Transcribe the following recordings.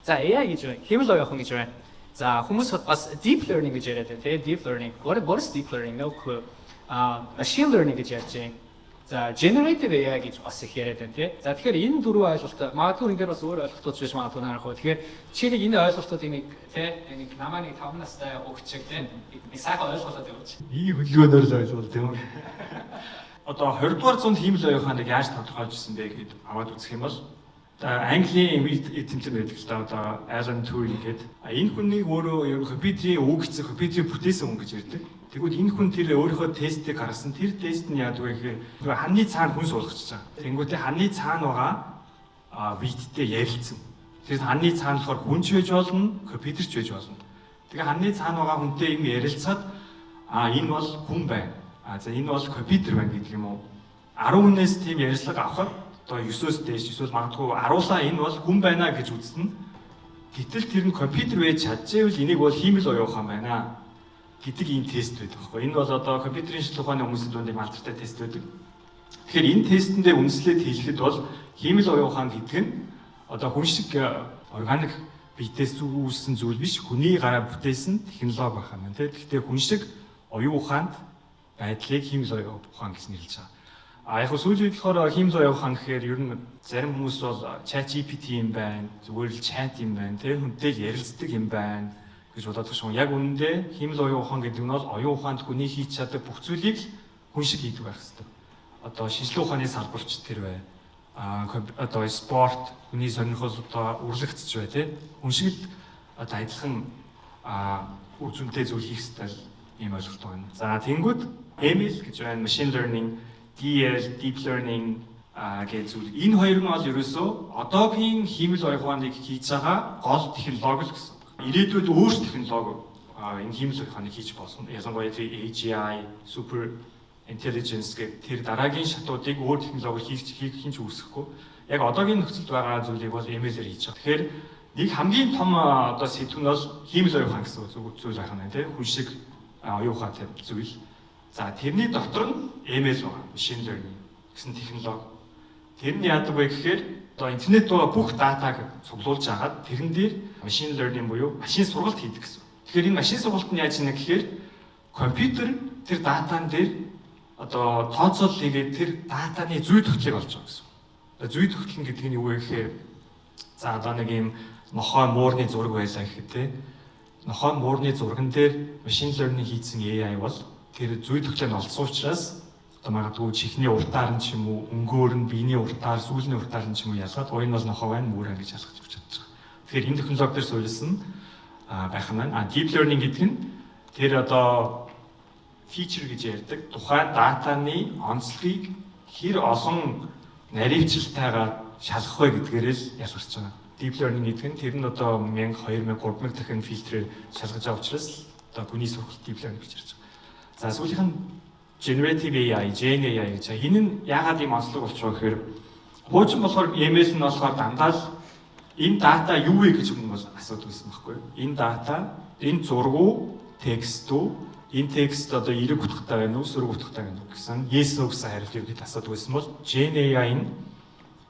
За, AI гэж байна. Хиймэл оюун гэж байна. За, хүмүүс бас deep learning гэж яриад байна, тийм, deep learning. What is deep learning? No clue. А, machine learning гэж ярьж байна. За, generative AI гэж бас их яриад байна, тий. За, тэгэхээр энэ дөрвөн ойлголт, магадгүй энэ дээр бас өөр ойлголтууд биш магадгүй нарах уу. Тэгэхээр чи нэг энэ ойлголтуудыг нэг, тий, нэг намаа нэг 5 настай өгчиг, тий. Нэг сайхан ойлголоод явууч. Ийм хөдөлгөөнөөр л ойлгуул, тийм үү? Одоо 20 дугаар зуунд хиймэл оюун ухааныг яаж тодорхойлж ирсэн бэ гэхэд аваад үзэх юм бол одоо Английн эзэмтэн байдаг л да, одоо Alan Turing гэдэг. А, энэ хүнийг өөрөө ер нь компьютерийн өвөг эцэг, компьютерийг бүтээсэн хүн гэж ярьдаг. Тэгвэл энэ хүн тэр өөрийнхөө тестийг гаргасан. Тэр тест нь яадаг вэ гэхээр нөгөө ханны цаана хүн суулгачихж байгаа. Тэнгүүтээ ханны цаана байгаа биеттэй ярилцсан. Тэр ханны цаана болохоор хүн ч байж болно, компьютер ч байж болно. Тэгээ ханны цаана байгаа хүнтэй юм ярилцаад, а, энэ бол хүн байна. А, за, энэ бол компьютер байна гэдэг юм уу. 10 хүнээс тийм ярилцлага авахад одоо 9-өөс дээш эсвэл магадгүй 10-уулаа энэ бол хүн байна гэж үзнэ. Гэтэл тэр нь компьютер байж чадчихвэл энийг бол хиймэл оюун ухаан байна гэдэг ийм тест байдаг байхгүй. Энэ бол одоо компьютерийн шинжилгээ ухааны хүмүүсийн дунд ийм алдартай тест байдаг. Тэгэхээр энэ тестэндээ үндэслээд хэлэхэд бол хиймэл оюун ухаан гэдэг нь одоо хүн шиг органик биетээс үүссэн зүйл биш, хүний гараа бүтээсэн технологи байх юм, тийм. Гэхдээ хүн шиг оюун ухаанд байдлыг хиймэл оюун ухаан гэж нэрлэж байгаа. А, яг сүүлийн үед болохоор хиймэл оюун ухаан гэхээр ер нь зарим хүмүүс бол ChatGPT юм байна, зүгээр л chat юм байна, тийм, хүнтэй л ярилцдаг юм байна гэж бодоод байгаа шүү. Яг үнэндээ хиймэл оюун ухаан гэдэг нь бол оюун ухаанд хүний хийж чаддаг бүх зүйлийг л хүн шиг хийдэг байх хэрэгтэй. Одоо шинжилгээ ухааны салбарч тэр бай. А, одоо спорт, хүний сонирхол, одоо урлагч бай, тийм. Хүн шиг л одоо адилхан үр дүнтэй зүйл хийх хэрэгтэй ийм ойлголт байна. За, тэнгүүд ML гэж байна, machine learning, DL, deep learning гэж зүйл. Энэ хоёр нь бол ерөөсөө одоогийн хиймэл оюун ухааныг хийж байгаа гол технологи л гэсэн. Ирээдүйд өөр технологи энэ хиймэл оюун ухааныг хийж болно. Ялангуяа тэр AGI, super intelligence гэх тэр дараагийн шатуудыг өөр технологи хийх хийж үүсэхгүй. Яг одоогийн нөхцөлд байгаа зүйлийг бол ML-ээр хийж байгаа. Тэгэхээр нэг хамгийн том одоо сэдэв нь бол хиймэл оюун ухаан гэсэн зүйл байх нь, тийм, хүн шиг оюун ухаантай зүйл. За, тэрний дотор нь ML байгаа, machine learning гэсэн технологи. Тэр нь яадаг вэ гэхээр одоо интернет байгаа бүх датаг цуглуулж агаад тэрэн дээр machine learning буюу машин сургалт хийдэг гэсэн. Тэгэхээр энэ машин сургалт нь яаж ийна гэхээр компьютер тэр датан дээр одоо тооцоолол хийгээд тэр датаны зүй тогтлыг олж байгаа гэсэн. Зүй тогтол гэдэг нь юу вэ гэхээр, за, одоо нэг юм нохой муурны зураг байлаа гэхэд, те, нохой муурны зурган дээр machine learning хийсэн AI бол тэр зүй тогтлыг нь олсон учраас одоо магадгүй чихний уртаар нь ч юм уу, өнгөөр нь, биений уртаар, сүүлийн уртаар нь ч юм уу ялгаад, энэ бол нохой байна, муур байна гэж ялгаж өгч чадчих. Тэгэхээр энэ технологи дээр суурилсан байх нь байна. А, deep learning гэдэг нь тэр одоо feature гэж ярьдаг тухайн датаны онцлогийг хэр олон наривчлалтайгаа шалгах вэ гэдгээрээ л ялгарч байгаа. Deep learning гэдэг нь тэр нь одоо 1000, 2000, 3000 дахин фильтрээр шалгаж байгаа учраас одоо хүний сургалт deep learning гэж ярьж байгаа. За, сүүлийнх нь generative AI, Gen AI гэж. Энэ нь яагаад ийм онцлог болчихоо гэхээр хуучин болохоор ML нь болохоор дандаа л энэ дата юу вэ гэж хүмүүс асуудаг байсан байхгүй юу? Энэ дата, энэ зураг уу, текст үү? Энэ текст одоо эерэг утгатай байна уу, сөрөг утгатай байна уу гэсэн yes, no гэсэн хариулт ерөнхийдөө асуудаг байсан бол Gen AI нь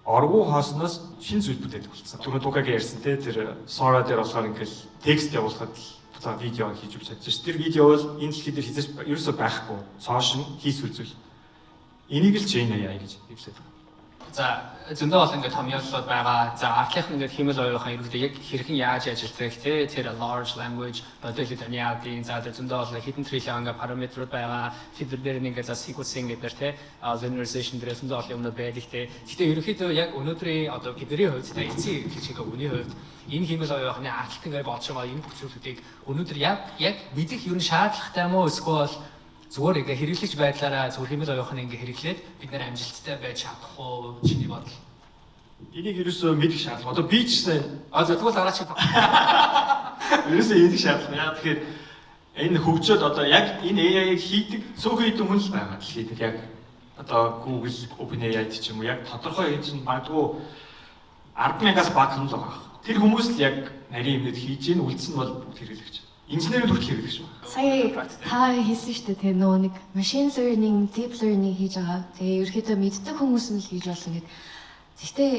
оргуу хоосноос шинэ зүйл бүтээдэг болсон. Түрүү Дугагийн ярьсан, те, тэр Sora дээр болохоор ингээл текст явуулахад л одоо видео хийж өгч чадчих ш. Тэр видео бол энэ дэлхий дээр хэзээ ч ерөөсөө байхгүй. Цоошин хийсвэр зүйл. Энийг л Gen AI гэж нэрлэдэг байгаа. За, зөндөө олон ингээд томьёоллууд байгаа. За, артлынх нь ингээд хиймэл оюун ухаан ерөнхийдөө яг хэрхэн яаж ажилладаг, те, тэр large language model үүд нь яадаг. За, тэр зөндөө олон хэдэн триллион ингээд параметрууд байгаа. Тэр дээр нь ингээд за sequencing гэдэг те, linearization дээр зөндөө олон юмнууд байдаг, те. Гэхдээ ерөнхийдөө яг өнөөдрийн одоо бидний хувьд, те, эцсийн хэрэглэгчийн хүний хувьд энэ хиймэл оюун ухааны артлт ингээд болж байгаа энэ бүх зүйлүүдийг өнөөдөр яг мэдэх ер нь шаардлагатай юм уу, эсвэл зүгээр ингээ хэрэглэгч байдлаараа зүгээр хиймэл оюун ухааны ингээ хэрэглээд бид нэр амжилттай байж чадах уу, чиний бодол? Энийг ерөөсөө мэдэх шаардлага. Одоо би ч гэсэн А, зөвхөн дараач. ерөөсөө мэдэх шаардлага. Яг тэгэхээр энэ хөгжөөд одоо яг энэ AI-г хийдэг цөөхөн хэдэн хүн л байгаа дэлхийд дээр, яг одоо Google, OpenAI ч юм уу, яг тодорхой хийж нь магадгүй 10,000-аас бага хүн л байгаа. Тэр хүмүүс л яг нарийн юмнууд хийж гин, үлдсэн нь бол бүгд хэрэглэгч. Инженерүүд хүртэл хэрэглэгч байна. Сая та хэлсэн шүү дээ, тэгээ нөгөө нэг machine learning, deep learning хийж байгаа. Тэгээ ерөөхдөө мэддэг хүмүүс нь л хийж болно гэд. Гэхдээ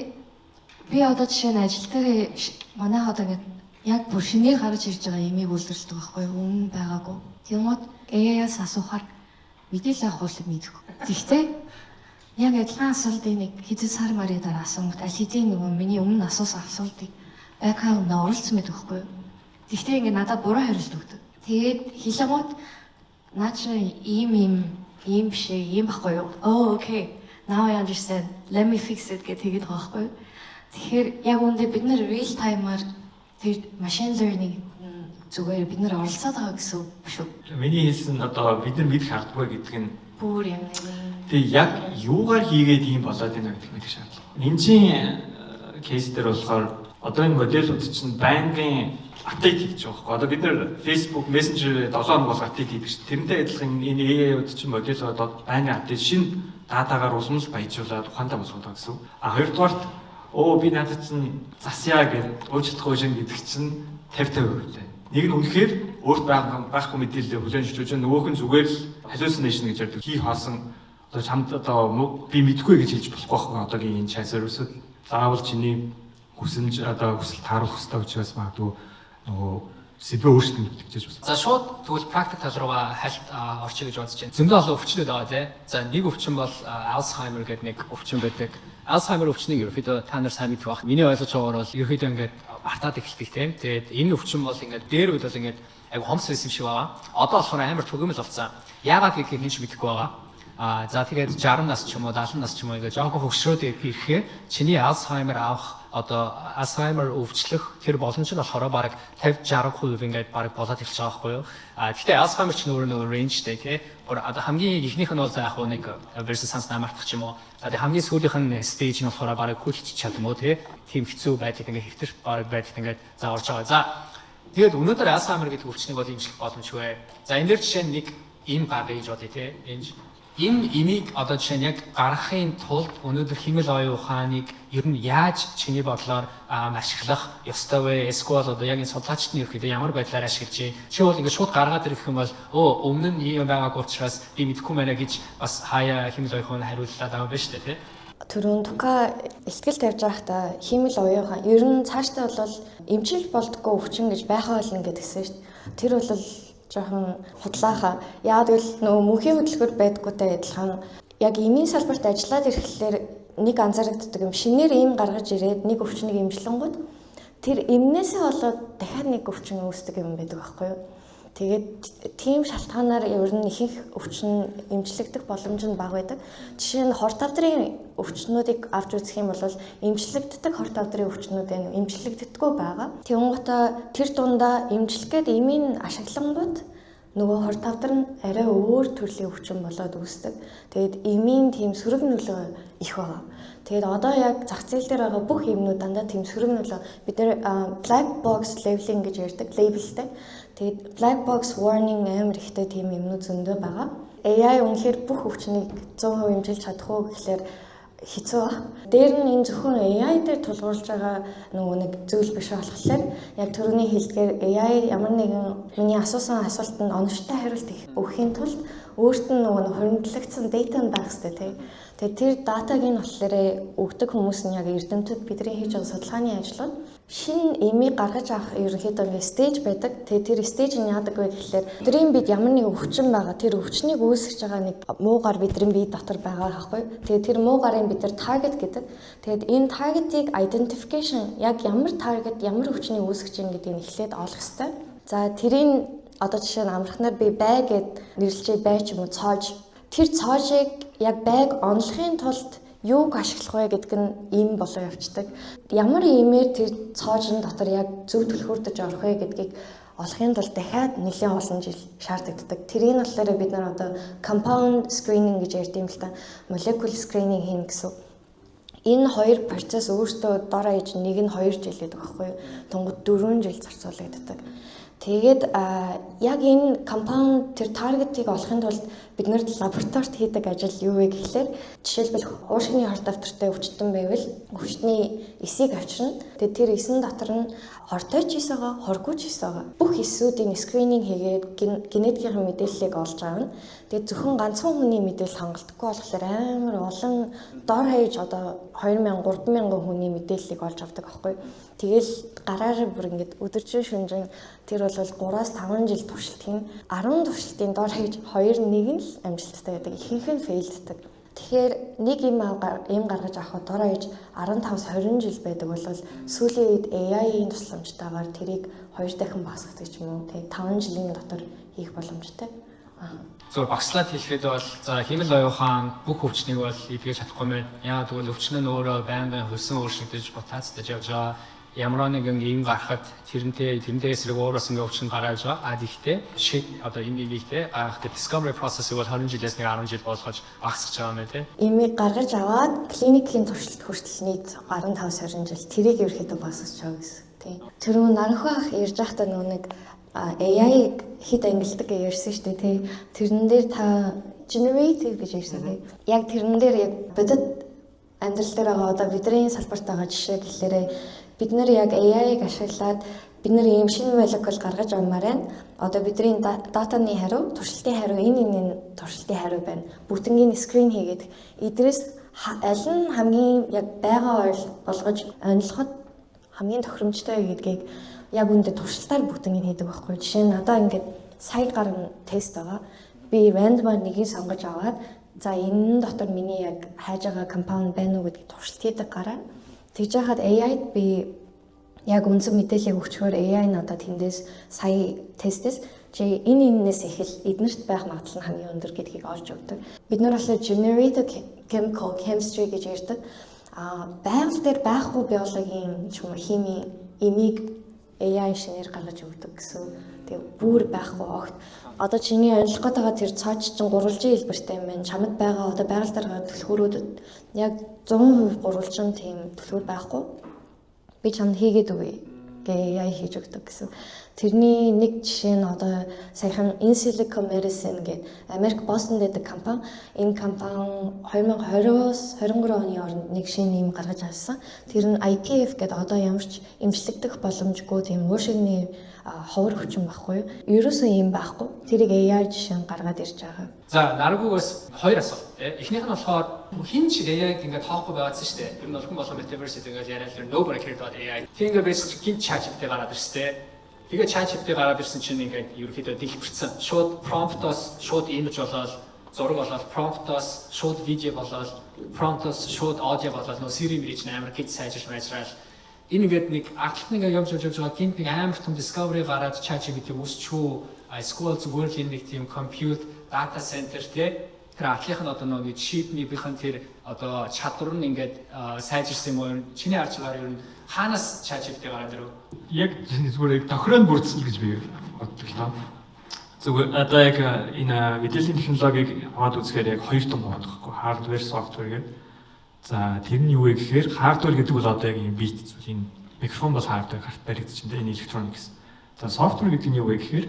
Би одоо жишээ нь ажил дээр манайх одоо ингээд яг бүр шинээр гарч ирж байгаа имийг үйлдвэрлэдэг байхгүй юу? Өмнө байгаагүй. Тэгмээд AI-аас асуухаар мэдээлэл авах бол мэдэхгүй. Гэхдээ яг адилхан асуултыг нэг хэдэн сар марын дараа асуунгууд аль хэдийн нөгөө миний өмнө асуусан асуултыг background оруулсан байдаг байхгүй юу? Гэхдээ ингээд надад буруу хариулт өгдөг. Тэгээд хэлэнгүүт наа чи ийм ийм ийм биш ээ, ийм байхгүй юу? Oh, okay. Now I understand. Let me fix it гэх тэгээд байгаа байхгүй юу? Тэгэхээр яг үүндээ бид нар real time-аар тэр machine learning зүгээр бид нар оролцоод байгаа гэсэн үг шүү. Миний хэлсэн одоо бид нар мэдэх аргагүй гэдэг нь бүр юм нэг. Тэгээ яг юугаар хийгээд ийм болоод байна гэдэг мэдэх шаардлага. Нинжийн case дээр болохоор одоо энэ модельүүд чинь байнгын update хийж байгаа байхгүй. Одоо бид нар Facebook Messenger 7 хоног бол update хийдэг шүү. Тэрнтэй адилхан энэ AI-ууд чинь модель одоо байнгын update, шинэ data-гаар улам л баяжуулаад ухаантай болгоод байгаа гэсэн. А хоёрдугаарт өө би надад чинь засъя гэж уучлах уушин гэдэг чинь 50 50% лээ. Нэг нь үнэхээр өөрт байхгүй мэдээлэл хүлээн зөвшөөрч, нөгөөх нь зүгээр л hallucination гэж ярьдаг. Хий хоосон одоо чамд одоо би мэдэхгүй гэж хэлж болохгүй байхгүй, одоогийн энэ chat service-үүд заавал чиний хүсэмж одоо хүсэл тааруулах хэрэгтэй учраас магадгүй нөгөө сэдвээ өөрчлөлт гэж бас. За, шууд тэгвэл практик тал руугаа хальт орчих гэж бодож байна. Зөндөө олон өвчнүүд байгаа, тий. За, нэг өвчин бол Alzheimer гэдэг нэг өвчин байдаг. Alzheimer өвчнийг ерөнхийдөө та нар сайн мэдэх байх. Миний ойлгож байгаагаар бол ерөнхийдөө ингээд мартаад эхэлдэг, тийм. Тэгээд энэ өвчин бол ингээд дээр үед бол ингээд айгу хомс байсан юм шиг байгаа. Одоо болохоор амар түгээмэл болсон. Яагаад гэдгийг хэн ч мэдэхгүй байгаа. А за, тэгээд 60 нас ч юм уу, 70 нас ч юм уу ингээд жоохон хөгшрөөд ирэхээр чиний Alzheimer авах, одоо Alzheimer өвчлөх тэр боломж нь болохоор бараг 50 60% ингээд бараг болоод эхэлж байгаа байхгүй юу. А гэхдээ Alzheimer ч нөгөө нөгөө range-тэй, тий. Бүр одоо хамгийн эхнийх нь бол за яг нэг versus санс мартах ч юм уу. За, тэгээ хамгийн сүүлийнх нь stage нь болохоор бараг хүлч чадмуу, тий. Тийм хэцүү байдлыг ингээд хэвтэр бараг байдалд ингээд за орж байгаа. За, тэгээд өнөөдөр Alzheimer гэдэг өвчнийг бол эмчлэх боломжгүй. За, энэ дээр жишээ нь нэг им гаргая гэж бодъё, тий. Энэ имийг одоо жишээ нь яг гаргахын тулд өнөөдөр хиймэл оюун ухааныг ер нь яаж чиний бодлоор ашиглах ёстой вэ? Эсвэл одоо яг энэ судлаачид нь ерөөхдөө ямар байдлаар ашиглаж байна? Чи бол ингээд шууд гаргаад ирэх юм бол өө өмнө нь ийм байгаагүй учраас би мэдэхгүй байна гэж бас хаяа хиймэл оюун ухаан хариуллаа даа байна шүү дээ, тий? Түрүүн Тука ихтгэл тавьж байхдаа хиймэл оюун ухаан ер нь цаашдаа бол эмчилж болдгоо өвчин гэж байхаа болно гэдгсэн шүү дээ. Тэр бол жоохон худлааха. Яагаад гэвэл нөгөө мөнхийн хөдөлгөөр байдгүйтэй адилхан яг эмийн салбарт ажиллаад ирэхлээр нэг анзаарагддаг юм. Шинээр эм гаргаж ирээд нэг өвчнийг эмчлэнгүүт тэр эмнээсээ болоод дахиад нэг өвчин үүсдэг юм байдаг байхгүй юу? Тэгээд тийм шалтгаанаар ер нь ихэнх өвчин эмчлэгдэх боломж нь бага байдаг. Жишээ нь хорт хавдрын өвчнүүдийг авч үзэх юм бол эмчлэгддэг хорт хавдрын өвчнүүд байна, эмчлэгддэггүй байгаа. Тэнгуутаа тэр дундаа эмчлэх гээд эмийн ашиглангууд нөгөө хорт хавдар нь арай өөр төрлийн өвчин болоод үүсдэг. Тэгээд эмийн тийм сөрөг нөлөө их байгаа. Тэгээд одоо яг зах зээл дээр байгаа бүх эмнүүд дандаа тийм сөрөг нөлөө, бид нэр black box labeling гэж ярьдаг, label-тэй. Тэгээд black box warning амар ихтэй тийм эмнүүд зөндөө байгаа. AI үнэхээр бүх өвчнийг 100% эмчилж чадах уу гэхлээр хэцүү ба. Дээр нь энэ зөвхөн AI дээр тулгуурлаж байгаа нөгөө нэг зүйл биш болохоор яг түрүүний хэлдгээр AI ямар нэгэн миний асуусан асуултанд оновчтой хариулт өгөхийн тулд өөрт нь нөгөө нэг хуримтлагдсан data нь байх хэрэгтэй, тий. Тэгээд тэр data-г нь болохоор өгдөг хүмүүс нь яг эрдэмтэд, бидний хийж байгаа судалгааны ажлууд шинэ эмийг гаргаж авах ерөнхийдөө ингээ stage байдаг. Тэгээд тэр stage нь яадаг вэ гэхлээр өдрийн бид ямар нэг өвчин байгаа. Тэр өвчнийг үүсгэж байгаа нэг муу гар бидний бие дотор байгаа байхгүй. Тэгээд тэр муу гарын бид нар target гэдэг. Тэгээд энэ target-ыг identification, яг ямар target ямар өвчнийг үүсгэж байгаа гэдгийг нь эхлээд олох хэрэгтэй. За, тэрийг одоо жишээ нь амархнаар би бай гэд нэрлжээ, бай ч юм уу, цоож. Тэр цоожийг яг байг онолохын тулд юуг ашиглах вэ гэдг нь им болоо явцдаг. Ямар имээр тэр цоожин дотор яг зөв түлхүүрдэж орох вэ гэдгийг олохын тулд дахиад нэлээн олон жил шаардлагатай. Тэрийг нь болохоор бид нар одоо compound screening гэж ярьд юм л та. Molecule screening хийнэ гэсэн. Энэ хоёр процесс өөртөө дор хаяж нэг нь 2 жил гэдэг байхгүй юу? Тунгад 4 жил зарцуулагддаг. Тэгээд яг энэ compound тэр target-ыг олохын тулд бид нар лабораторид хийдэг ажил юу вэ гэхлээр, жишээлбэл, уушгины хорт авдартай өвчтөн байвал өвчтний эсийг авчирна. Тэгээд тэр эсэн дотор нь хортой ч эс байгаа, хоргүй ч эс байгаа. Бүх эсүүдийн screening хийгээд генетикийн мэдээллийг олж авна. Тэгээд зөвхөн ганцхан хүний мэдээлэл хангалтгүй болохоор амар олон, дор хаяж одоо 2000 3000 хүний мэдээллийг олж авдаг аахгүй. Тэгэл гараараа бүр ингээд өдөржин шүнжин, тэр бол 3-5 жил туршилт хийн. 10 туршилтын дор хаяж 2 1 нь л амжилттай байдаг. Ихэнх нь fail ддэг. Тэгэхээр нэг юм гаргаж авахад дор хаяж 15-аас 20 жил байдаг бол сүүлийн үед AI-ийн тусламжтайгаар тэрийг хоёр дахин багасгадаг ч юм уу. Тэгээ 5 жилийн дотор хийх боломжтой. Зөв багслаад хэлэхэд бол за хиймэл оюун ухаан бүх өвчнийг бол эдгэж чадахгүй мэн. Яагаад гэвэл өвчин нь өөрөө байн байн хөлсөн өөрчлөгдөж, мутацтай явж байгаа. Ямар нэгэн юм гарахад тэрнтэй эсрэг өөрөөс ингээ өвчин гарааж байгаа. А тэгтээ шиг одоо энэ имийгтэй гаргах тэр discovery process-ыг бол 20 жилээс нэг 10 жил болгож багасгаж байгаа юм байна, тий. Имийг гаргаж аваад клиникийн туршилт хүртэл нийт 15 20 жил, тэрийг ерөөхдөө багасгаж байгаа гэсэн. Тий. Тэр наранхуй ах ярьж байхдаа нөгөө нэг AI-г хэд ангилдаг гэж ярьсан шүү дээ, тий. Тэрэн дээр та generative гэж ярьсан, тий. Яг тэрэн дээр яг бодит амьдрал дээр байгаа, одоо бидний салбарт байгаа жишээ гэхлээрээ, бид нар яг AI-г ашиглаад бид нар ийм шинэ молекул гаргаж авмаар байна. Одоо бидний data ны хариу, туршилтын хариу энэ туршилтын хариу байна. Бүгднгийн screen хийгээд эдрээс аль нь хамгийн яг байгаа болгож онилоход хамгийн тохиромжтой гэдгийг яг үүндээ туршилтаар бүгднийг хийдэг байхгүй. Жишээ нь, надаа ингээд сая гаруй тест байгаа. Би random аар нэгийг сонгож аваад, за, энэ дотор миний яг хайж байгаа compound байна уу гэдгийг туршилт хийдэг гараа. Тэгж яхад AI-д би яг үндсэн мэдээллийг өгчхөөр AI надад тэндээс сая тестээс чи энэ энэс эхэл эднэрт байх магадлал нь хамгийн өндөр гэдгийг олж өгдөг. Бид нар болохоор generated chemical chemistry гэж ярьдаг. А байгаль дээр байхгүй биологийн ч юм уу химийн имийг AI шинээр гаргаж өгдөг гэсэн. Тэгээ бүр байхгүй огт. Одоо чиний ойлгох гээд байгаа тэр цооч чинь гурвалжин хэлбэртэй юм байна. Чамд байгаа, одоо байгаль дээр байгаа түлхүүрүүдэд яг 100% гурвалжин тийм түлхүүр байхгүй. Би чамд хийгээд өгье гээ AI хийж өгдөг гэсэн. Тэрний нэг жишээ нь одоо саяхан Insilico Medicine гэдэг Америк Бостонд байдаг компани. Энэ компани 2020-оос 23 оны хооронд нэг шинэ юм гаргаж авсан. Тэр нь IPF гэдэг одоо ямар ч эмчлэгдэх боломжгүй тийм уушигны ховор өвчин байхгүй юу? Ерөөсөө юм байхгүй. Тэрийг AI жишээ нь гаргаад ирж байгаа. За, Наргугаас хоёр асуулт. Эхнийх нь болохоор хэн ч AI-г ингээд тоохгүй байгаадсан шүү дээ. Ер нь олон болон metaverse ингээд яриад л nobody cared about AI. Тийм ингээд байсан чинь гинт ChatGPT гараад ирсэн дээ. Тэгээ ChatGPT гараад ирсэн чинь ингээд ерөнхийдөө дэлбэрсэн. Шууд prompt-оос шууд image болоод, зураг болоод, prompt-оос шууд видео болоод, prompt-оос шууд аудио болоод, нөө Siri мэрий чинь амар гэж сайжирч майжраал. Энэ ингээд нэг ардлт нэг явж явж явж байгаа гинт нэг амар том discovery гараад ChatGPT үүсчүү, эсвэл зүгээр л энэ нэг тийм compute data center те, тэр ардлынх нь одоо нэг чипний бийнхэн тэр одоо чадвар нь ингээд сайжирсан юм уу? Чиний харж байгаагаар ер нь хаанаас ChatGPT гараад ирэв? Яг зүгээр яг тохироо нь бүрдсэн гэж би боддог л доо. Зүгээр одоо яг энэ мэдээллийн технологиг аваад үзэхээр яг хоёр том хуваадаг байхгүй, hardware, software гэдэг. За, тэр нь юу вэ гэхээр hardware гэдэг бол одоо яг юм бит зүйл, энэ микрофон бол hardware, гарт баригдаж чинь энэ electronics. За, software гэдэг нь юу вэ гэхээр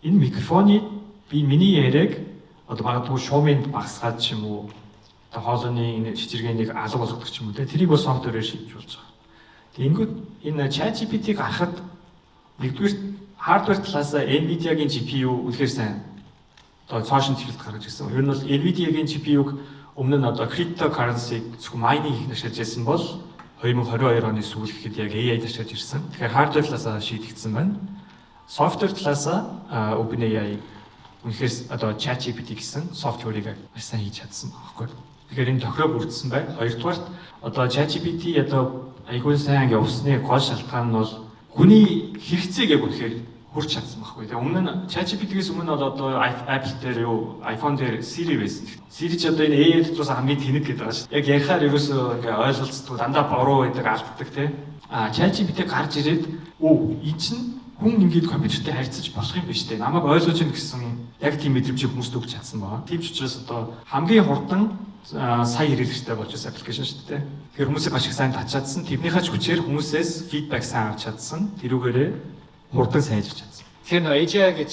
энэ микрофоны би миний яриаг одоо магадгүй шуумыг багасгаад ч юм уу, одоо хоолойны энэ шижиргээнийг алга болгодог ч юм уу те, тэрийг бол software ээр шийдэж болж байгаа. Тэгэнгүүт энэ ChatGPT гарахад нэгдүгээр hardware талаас Nvidia-гийн GPU үнэхээр сайн одоо цоошин дэвшилт гаргаж ирсэн. Ер нь бол Nvidia-гийн GPU-г өмнө нь одоо cryptocurrency зөвхөн mining хийх ашиглаж байсан бол 2022 оны сүүл гэхэд яг AI-д ашиглаж ирсэн. Тэгэхээр hardware талаас шийдэгдсэн байна. Software талаас OpenAI үнэхээр одоо ChatGPT гэсэн software ыг маш сайн хийж чадсан байхгүй. Тэгэхээр энэ тохироо бүрдсэн байна. Хоёрдугаарт одоо ChatGPT одоо айгүй сайн явсны гол шалтгаан нь бол хүний хэрэгцээг яг үнэхээр хүрч чадсан байхгүй. Тэгээ өмнө нь ChatGPT-гээс өмнө бол одоо Apple дээр юу, iPhone дээр Siri байсан. Siri ч одоо энэ AI дотроос хамгийн тэнэг гэдэг байгаа шүү. Яг ярихаар ерөөсөө ингээ ойлголцдог, дандаа буруу байдаг, алддаг тий. А ChatGPT гарч ирээд өө эн чинь хүн ингээд компьютертэй харьцаж болох юм биш үү? Намайг ойлгож гин гэсэн яг тийм мэдрэмжийг хүмүүст өгч чадсан байгаа. Тийм ч учраас одоо хамгийн хурдан сая хэрэглэгчтэй болж байсан application шүү дээ. Тэгэхээр хүмүүсийг маш их сайн татж чадсан. Тэрнийхээ ч хүчээр хүмүүсээс feedback сайн авч чадсан. Тэрүүгээрээ хурдан сайжирч чадсан. Тэгэхээр нөө AGI гэж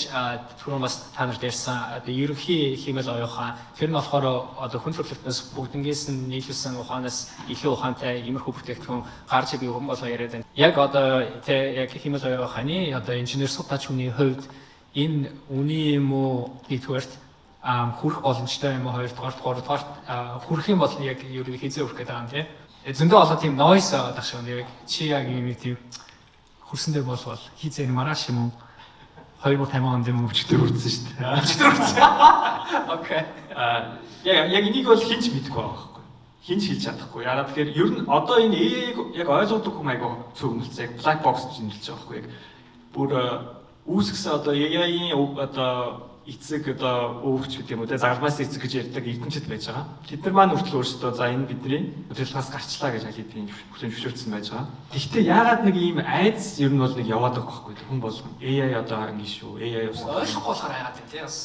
түрүүн бас та нарт ярьсан одоо ерөнхий хиймэл оюун ухаан, тэр нь болохоор одоо хүн төрөлхтнөөс бүгднгээс нь нийлүүлсэн ухаанаас илүү ухаантай иймэрхүү бүтээгдэхүүн гарч ирэх хүн болоо яриад байна. Яг одоо тэ яг хиймэл оюун ухааны одоо инженер судлаач хүний хувьд энэ үний юм уу, нэгдүгээрт хүрэх боломжтой юм уу, хоёрдугаарт, гуравдугаарт, хүрэх юм бол яг юу хэзээ хүрэх гэдэг юм тий. Зөндөө олон тийм noise байгаа шиг яг чи яг юм тийм хөрсөндөө болвол хэзээ, маргааш юм уу, 2050 онд юм уу? Өчигдөр хүрсэн шүү дээ. Өчигдөр хүрсэн. Okay. А яг энийг бол хэн ч мэдэхгүй байгаа байхгүй. Хэн ч хэлж чадахгүй. Яагаад тэгэхээр ер нь одоо энэ AI-г яг ойлгодог хүм айгу цөөхөн, яг black box гэж нэрлэж байгаа байхгүй. Яг бүр үүсгэсэн одоо AI-ийн одоо эцэг, одоо өвөгч гэдэг юм уу те, загалмаас эцэг гэж ярьдаг эрдэмтэд байж байгаа. Тэд нар маань хүртэл өөрсдөө за энэ бидний удирдлагаас гарчлаа гэж аль хэдийн хүлээн зөвшөөрсөн байж байгаа. Тэгэхдээ яагаад нэг ийм айдас ер нь бол нэг яваад байгаа байхгүй, хүн бол AI одоо ингэ шүү. AI бас ойлгохгүй болохоор айгаад тийм бас.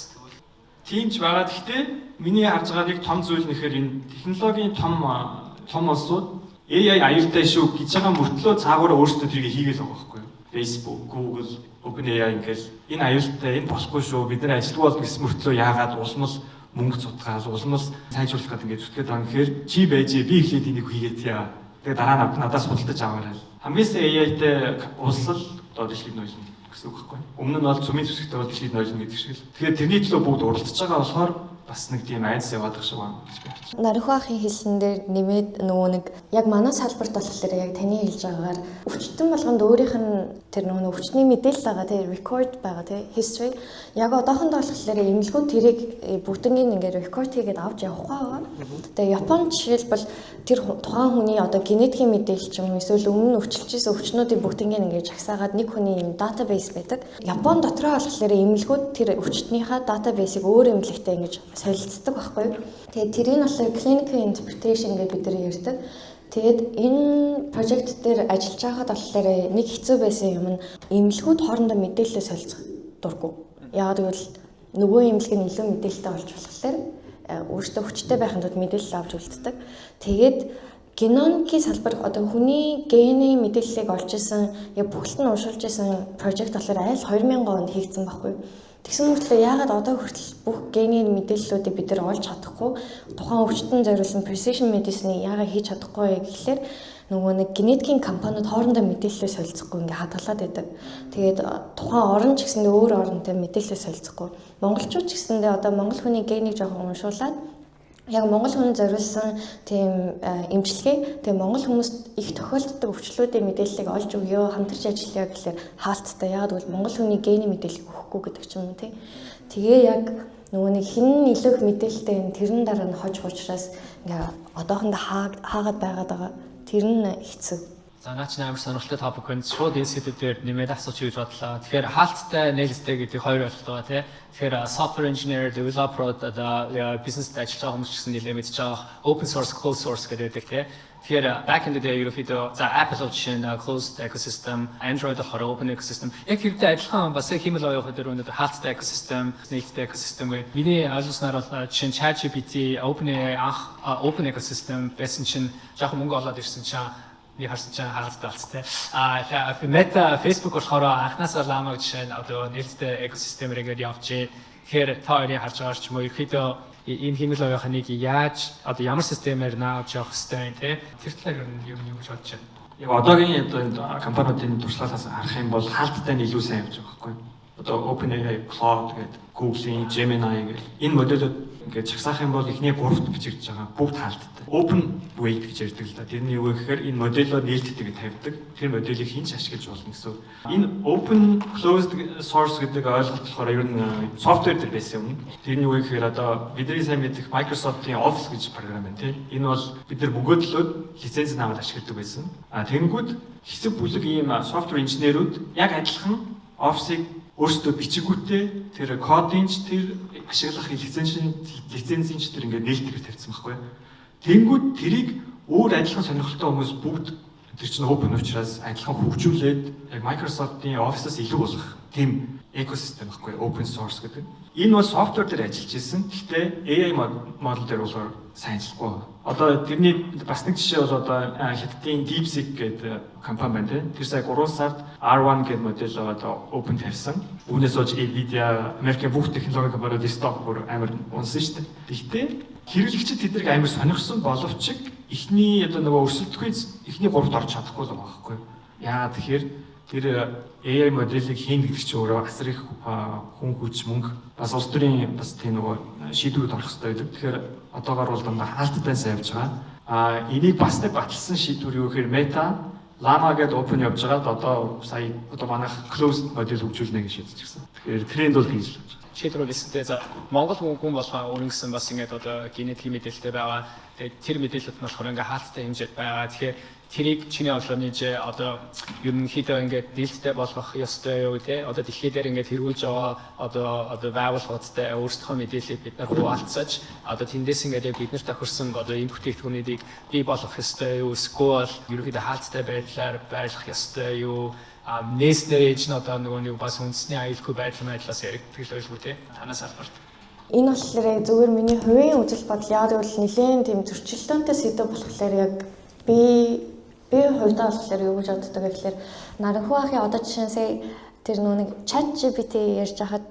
Тийм ч байгаа. Гэхдээ миний харж байгаа нэг том зүйл нэхэр энэ технологийн том том улсууд AI аюултай шүү гэж байгаа мөртлөө цаагаараа өөрсдөө тэрийг хийгээл байгаа байхгүй юу? Facebook, Google, OpenAI ингээл энэ аюултай, энэ болохгүй шүү, бид нар ажилтгүй болно гэсэн мөртлөө яагаад улмал мөнгө цутгаал, улмал сайжруулах гэдэг ингээд зүтгээд байгаа юм гэхээр чи байж би эхлээд энийг хийгээд яа. Тэгээ дараа нь надаас худалдаж аваарай. Хамгийн сайн AI-тай улс л одоо дэлхийд нойлно гэсэн үг байхгүй. Өмнө нь бол цөмийн зүсэгтэй бол дэлхийд нойлно гэдэг шиг л. Тэгэхээр тэрний төлөө бүгд уралдаж байгаа болохоор бас нэг тийм айдас яваад байгаа шиг байна гэж би харж байна. Нарху ахын хэлсэн дээр нэмээд, нөгөө нэг яг манай салбарт болохоор яг таны хэлж байгаагаар өвчтөн болгонд өөрийнх нь тэр нөгөө өвчтний мэдээлэл байгаа тий, record байгаа тий, history. Яг одоохондоо болохоор эмнэлгүүд тэрийг бүгднийг ингээд record хийгээд авч явахгүй байгаа. Тэгээ Японд жишээлбэл тэр тухайн хүний одоо генетикийн мэдээлэл ч юм уу, эсвэл өмнө нь өвчлөж исэн өвчнүүдийн бүгднийг ингээд жагсаагаад нэг хүний юм database байдаг. Япон дотроо болохоор эмнэлгүүд тэр өвчтнийхаа database ыг өөр эмнэлэгтэй ингэж солилцдог байхгүй юу. Тэгээд тэрийг нь болохоор clinical interpretation гэж бид нар ярьдаг. Тэгээд энэ project дээр ажиллаж байхад болохоор нэг хэцүү байсан юм нь эмнэлгүүд хоорондоо мэдээлэлээ солилцох дурггүй. Яагаад гэвэл нөгөө эмнэлэг нь илүү мэдээлэлтэй болж болохоор өөртөө хүчтэй байхын тулд мэдээлэл авч үлддэг. Тэгээд геномикийн салбар, одоо хүний гений мэдээллийг олж исэн, яг бүхэлд нь уншуулж исэн project болохоор айл 2000 онд хийгдсэн байхгүй юу. Тэгсэн мөртлөө яагаад одоо хүртэл бүх генийн мэдээллүүдийг бид нар олж чадахгүй, тухайн өвчтөн зориулсан precision medicine-ийг яагаад хийж чадахгүй вэ гэхлээр нөгөө нэг генетикийн компаниуд хоорондоо мэдээлэлээ солилцохгүй ингээ хадгалаад байдаг. Тэгээд тухайн орн ч гэсэндээ өөр оронтой мэдээлэлээ солилцохгүй. Монголчууд ч гэсэндээ одоо монгол хүний генийг жоохон уншуулад яг монгол хүнд зориулсан тийм эмчилгээ, тэгээ монгол хүмүүст их тохиолддог өвчлүүдийн мэдээллийг олж өгөө, хамтарч ажиллая гэхлээр хаалттай. Яг гэвэл монгол хүний гений мэдээллийг өгөхгүй гэдэг ч юм уу тий. Тэгээ яг нөгөө нэг хэн нь илүү их мэдээлэлтэй энэ тэрэн дараа нь хожих учраас ингээ одоохондоо хаагаад байгаад байгаа. Тэр нь хэцүү. За, наа чи амар сонирхолтой topic байна. Шууд энэ сэдв дээр нэмээд асууч гэж бодлоо. Тэгэхээр хаалттай, нээлттэй гэдэг хоёр ойлголт байгаа тий. Тэгэхээр software engineer, developer, одоо бизнест ажиллаж байгаа хүмүүс ч гэсэн нэлээд мэдж байгаа. Open source, closed source гэдэг тий. Тэгэхээр back in the day ерөнхийдөө за Apple жишээ нь closed ecosystem, Android болохоор open ecosystem. Яг хэрэгтэй адилхан бас хиймэл оюун дээр өнөөдөр хаалттай ecosystem, нээлттэй ecosystem гэх. Миний ойлгосноор бол жишээ нь ChatGPT, OpenAI анх open ecosystem байсан чинь жоохон мөнгө олоод ирсэн чинь нэг харсан чинь хаалттай болсон тий. А Meta, Facebook болохоор анхнаасаа Llama жишээ нь одоо нээлттэй ecosystem ээр ингээд явжээ. Тэгэхээр та хоёрын харж байгаа ч юм уу, ерөнхийдөө энэ хиймэл оюун ухааныг яаж одоо ямар системээр наавч явах хэвтэй юм те. Тэр талаар юм юу гэж бодож байна? Яг одоогийн одоо энэ компаниудын туршлагаас харах юм бол хаалттай нь илүү сайн явж байгаа байхгүй юу? Одоо OpenAI, Claude гэдэг, Google-ийн Gemini гэх энэ модельүүд ингээд чагсаах юм бол эхний гуравт бичигдэж байгаа бүгд хаалттай. Open weight гэж ярьдаг л да. Тэрний юу гэхээр энэ модельөө нээлттэйгээ тавьдаг. Тэр моделийг хэн ч ашиглаж болно гэсэн. Энэ open closed source гэдэг ойлголт болохоор ер нь software дээр байсан юм. Тэрний юу гэхээр одоо бидний сайн мэдэх Microsoft-ийн Office гэж програм байна тий. Энэ бол бид нар мөнгөдлөөд лиценз аваад ашигладаг байсан. А тэгэнгүүт хэсэг бүлэг ийм software инженерүүд яг адилхан Office-ыг өөрсдөө бичигүүтээ тэр кодын ч, тэр ашиглах лицензийн ч тэр ингээд нээлттэйгээр тавьсан байхгүй. Тэнгүүд тэрийг өөр адилхан сонирхолтой хүмүүс бүгд Тэр чинь open учраас адилхан хөгжүүлээд яг Microsoft-ийн Office-аас илүү болох тийм экосистем байхгүй, open source гэдэг. Энэ бол software дээр ажиллаж исэн. Гэхдээ AI model дээр болохоор сайн ажиллахгүй. Одоо тэрний бас нэг жишээ бол одоо Хятадын DeepSeek гэдэг компани байна, тийм. Тэр сая 3 сард R1 гэдэг модель одоо open тавьсан. Үүнээс болж Nvidia, Америкийн бүх технологи компаниуд stock бүр амар унсан шүү дээ. Гэхдээ хэрэглэгчид тэднийг амар сонирхсон боловч эхний одоо нөгөө өрсөлдөхгүй эхний гуравт орж чадахгүй л байгаа байхгүй. Яагаад тэгэхээр тэр AI моделийг хийнэ гэдэг чинь өөрөө асар их хүн хүч, мөнгө, бас улс төрийн бас тийм нөгөө шийдвэрүүд орох хэрэгтэй байдаг. Тэгэхээр одоогоор бол дандаа хаалттай сайн явж байгаа. А энийг бас нэг баталсан шийдвэр юу гэхээр Meta Llama гэдэг open явж байгаад одоо сая одоо манайх closed модель хөгжүүлнэ гэж шийдчихсэн. Тэгэхээр тренд бол хийж л байна. Шийдвэр хэлсэнтэй, за, Монгол хүн болгон өөрөнгөсөн гэсэн бас ингээд одоо генетикийн мэдээлэлтэй байгаа. Тэгээд тэр мэдээлэлд нь болохоор ингээд хаалттай хэмжээд байгаа. Тэгэхээр тэрийг чиний бодлоор нийж одоо ерөнхийдөө ингээд нээлттэй болгох ёстой юу, те, одоо дэлхий дээр ингээд хэрэгжүүлж байгаа одоо байгууллагуудтай өөрсдийнхөө мэдээллийг бид нар хуваалцаж, одоо тэндээс ингээд яг бид нарт тохирсон одоо энэ бүтээгдэхүүнүүдийг бий болгох ёстой юу, эсвэл ерөнхийдөө хаалттай байдлаар байлгах ёстой юу, а нээснээр ээж нь одоо нөгөө нэг бас үндэсний аюулгүй байдал байдлаас яригддаг л байлгүй, те, танаас салбарт? Энэ болохоор яг зүгээр миний хувийн үзэл бодол. Яг гэвэл нэлээд тийм зөрчилдөөнтэй сэдэв болохоор яг би хувьдаа болохоор юу гэж боддог вэ гэхээр Наранхүү ахын одоо жишээ нь сая тэр нөгөө нэг Chat GPT ярьж байхад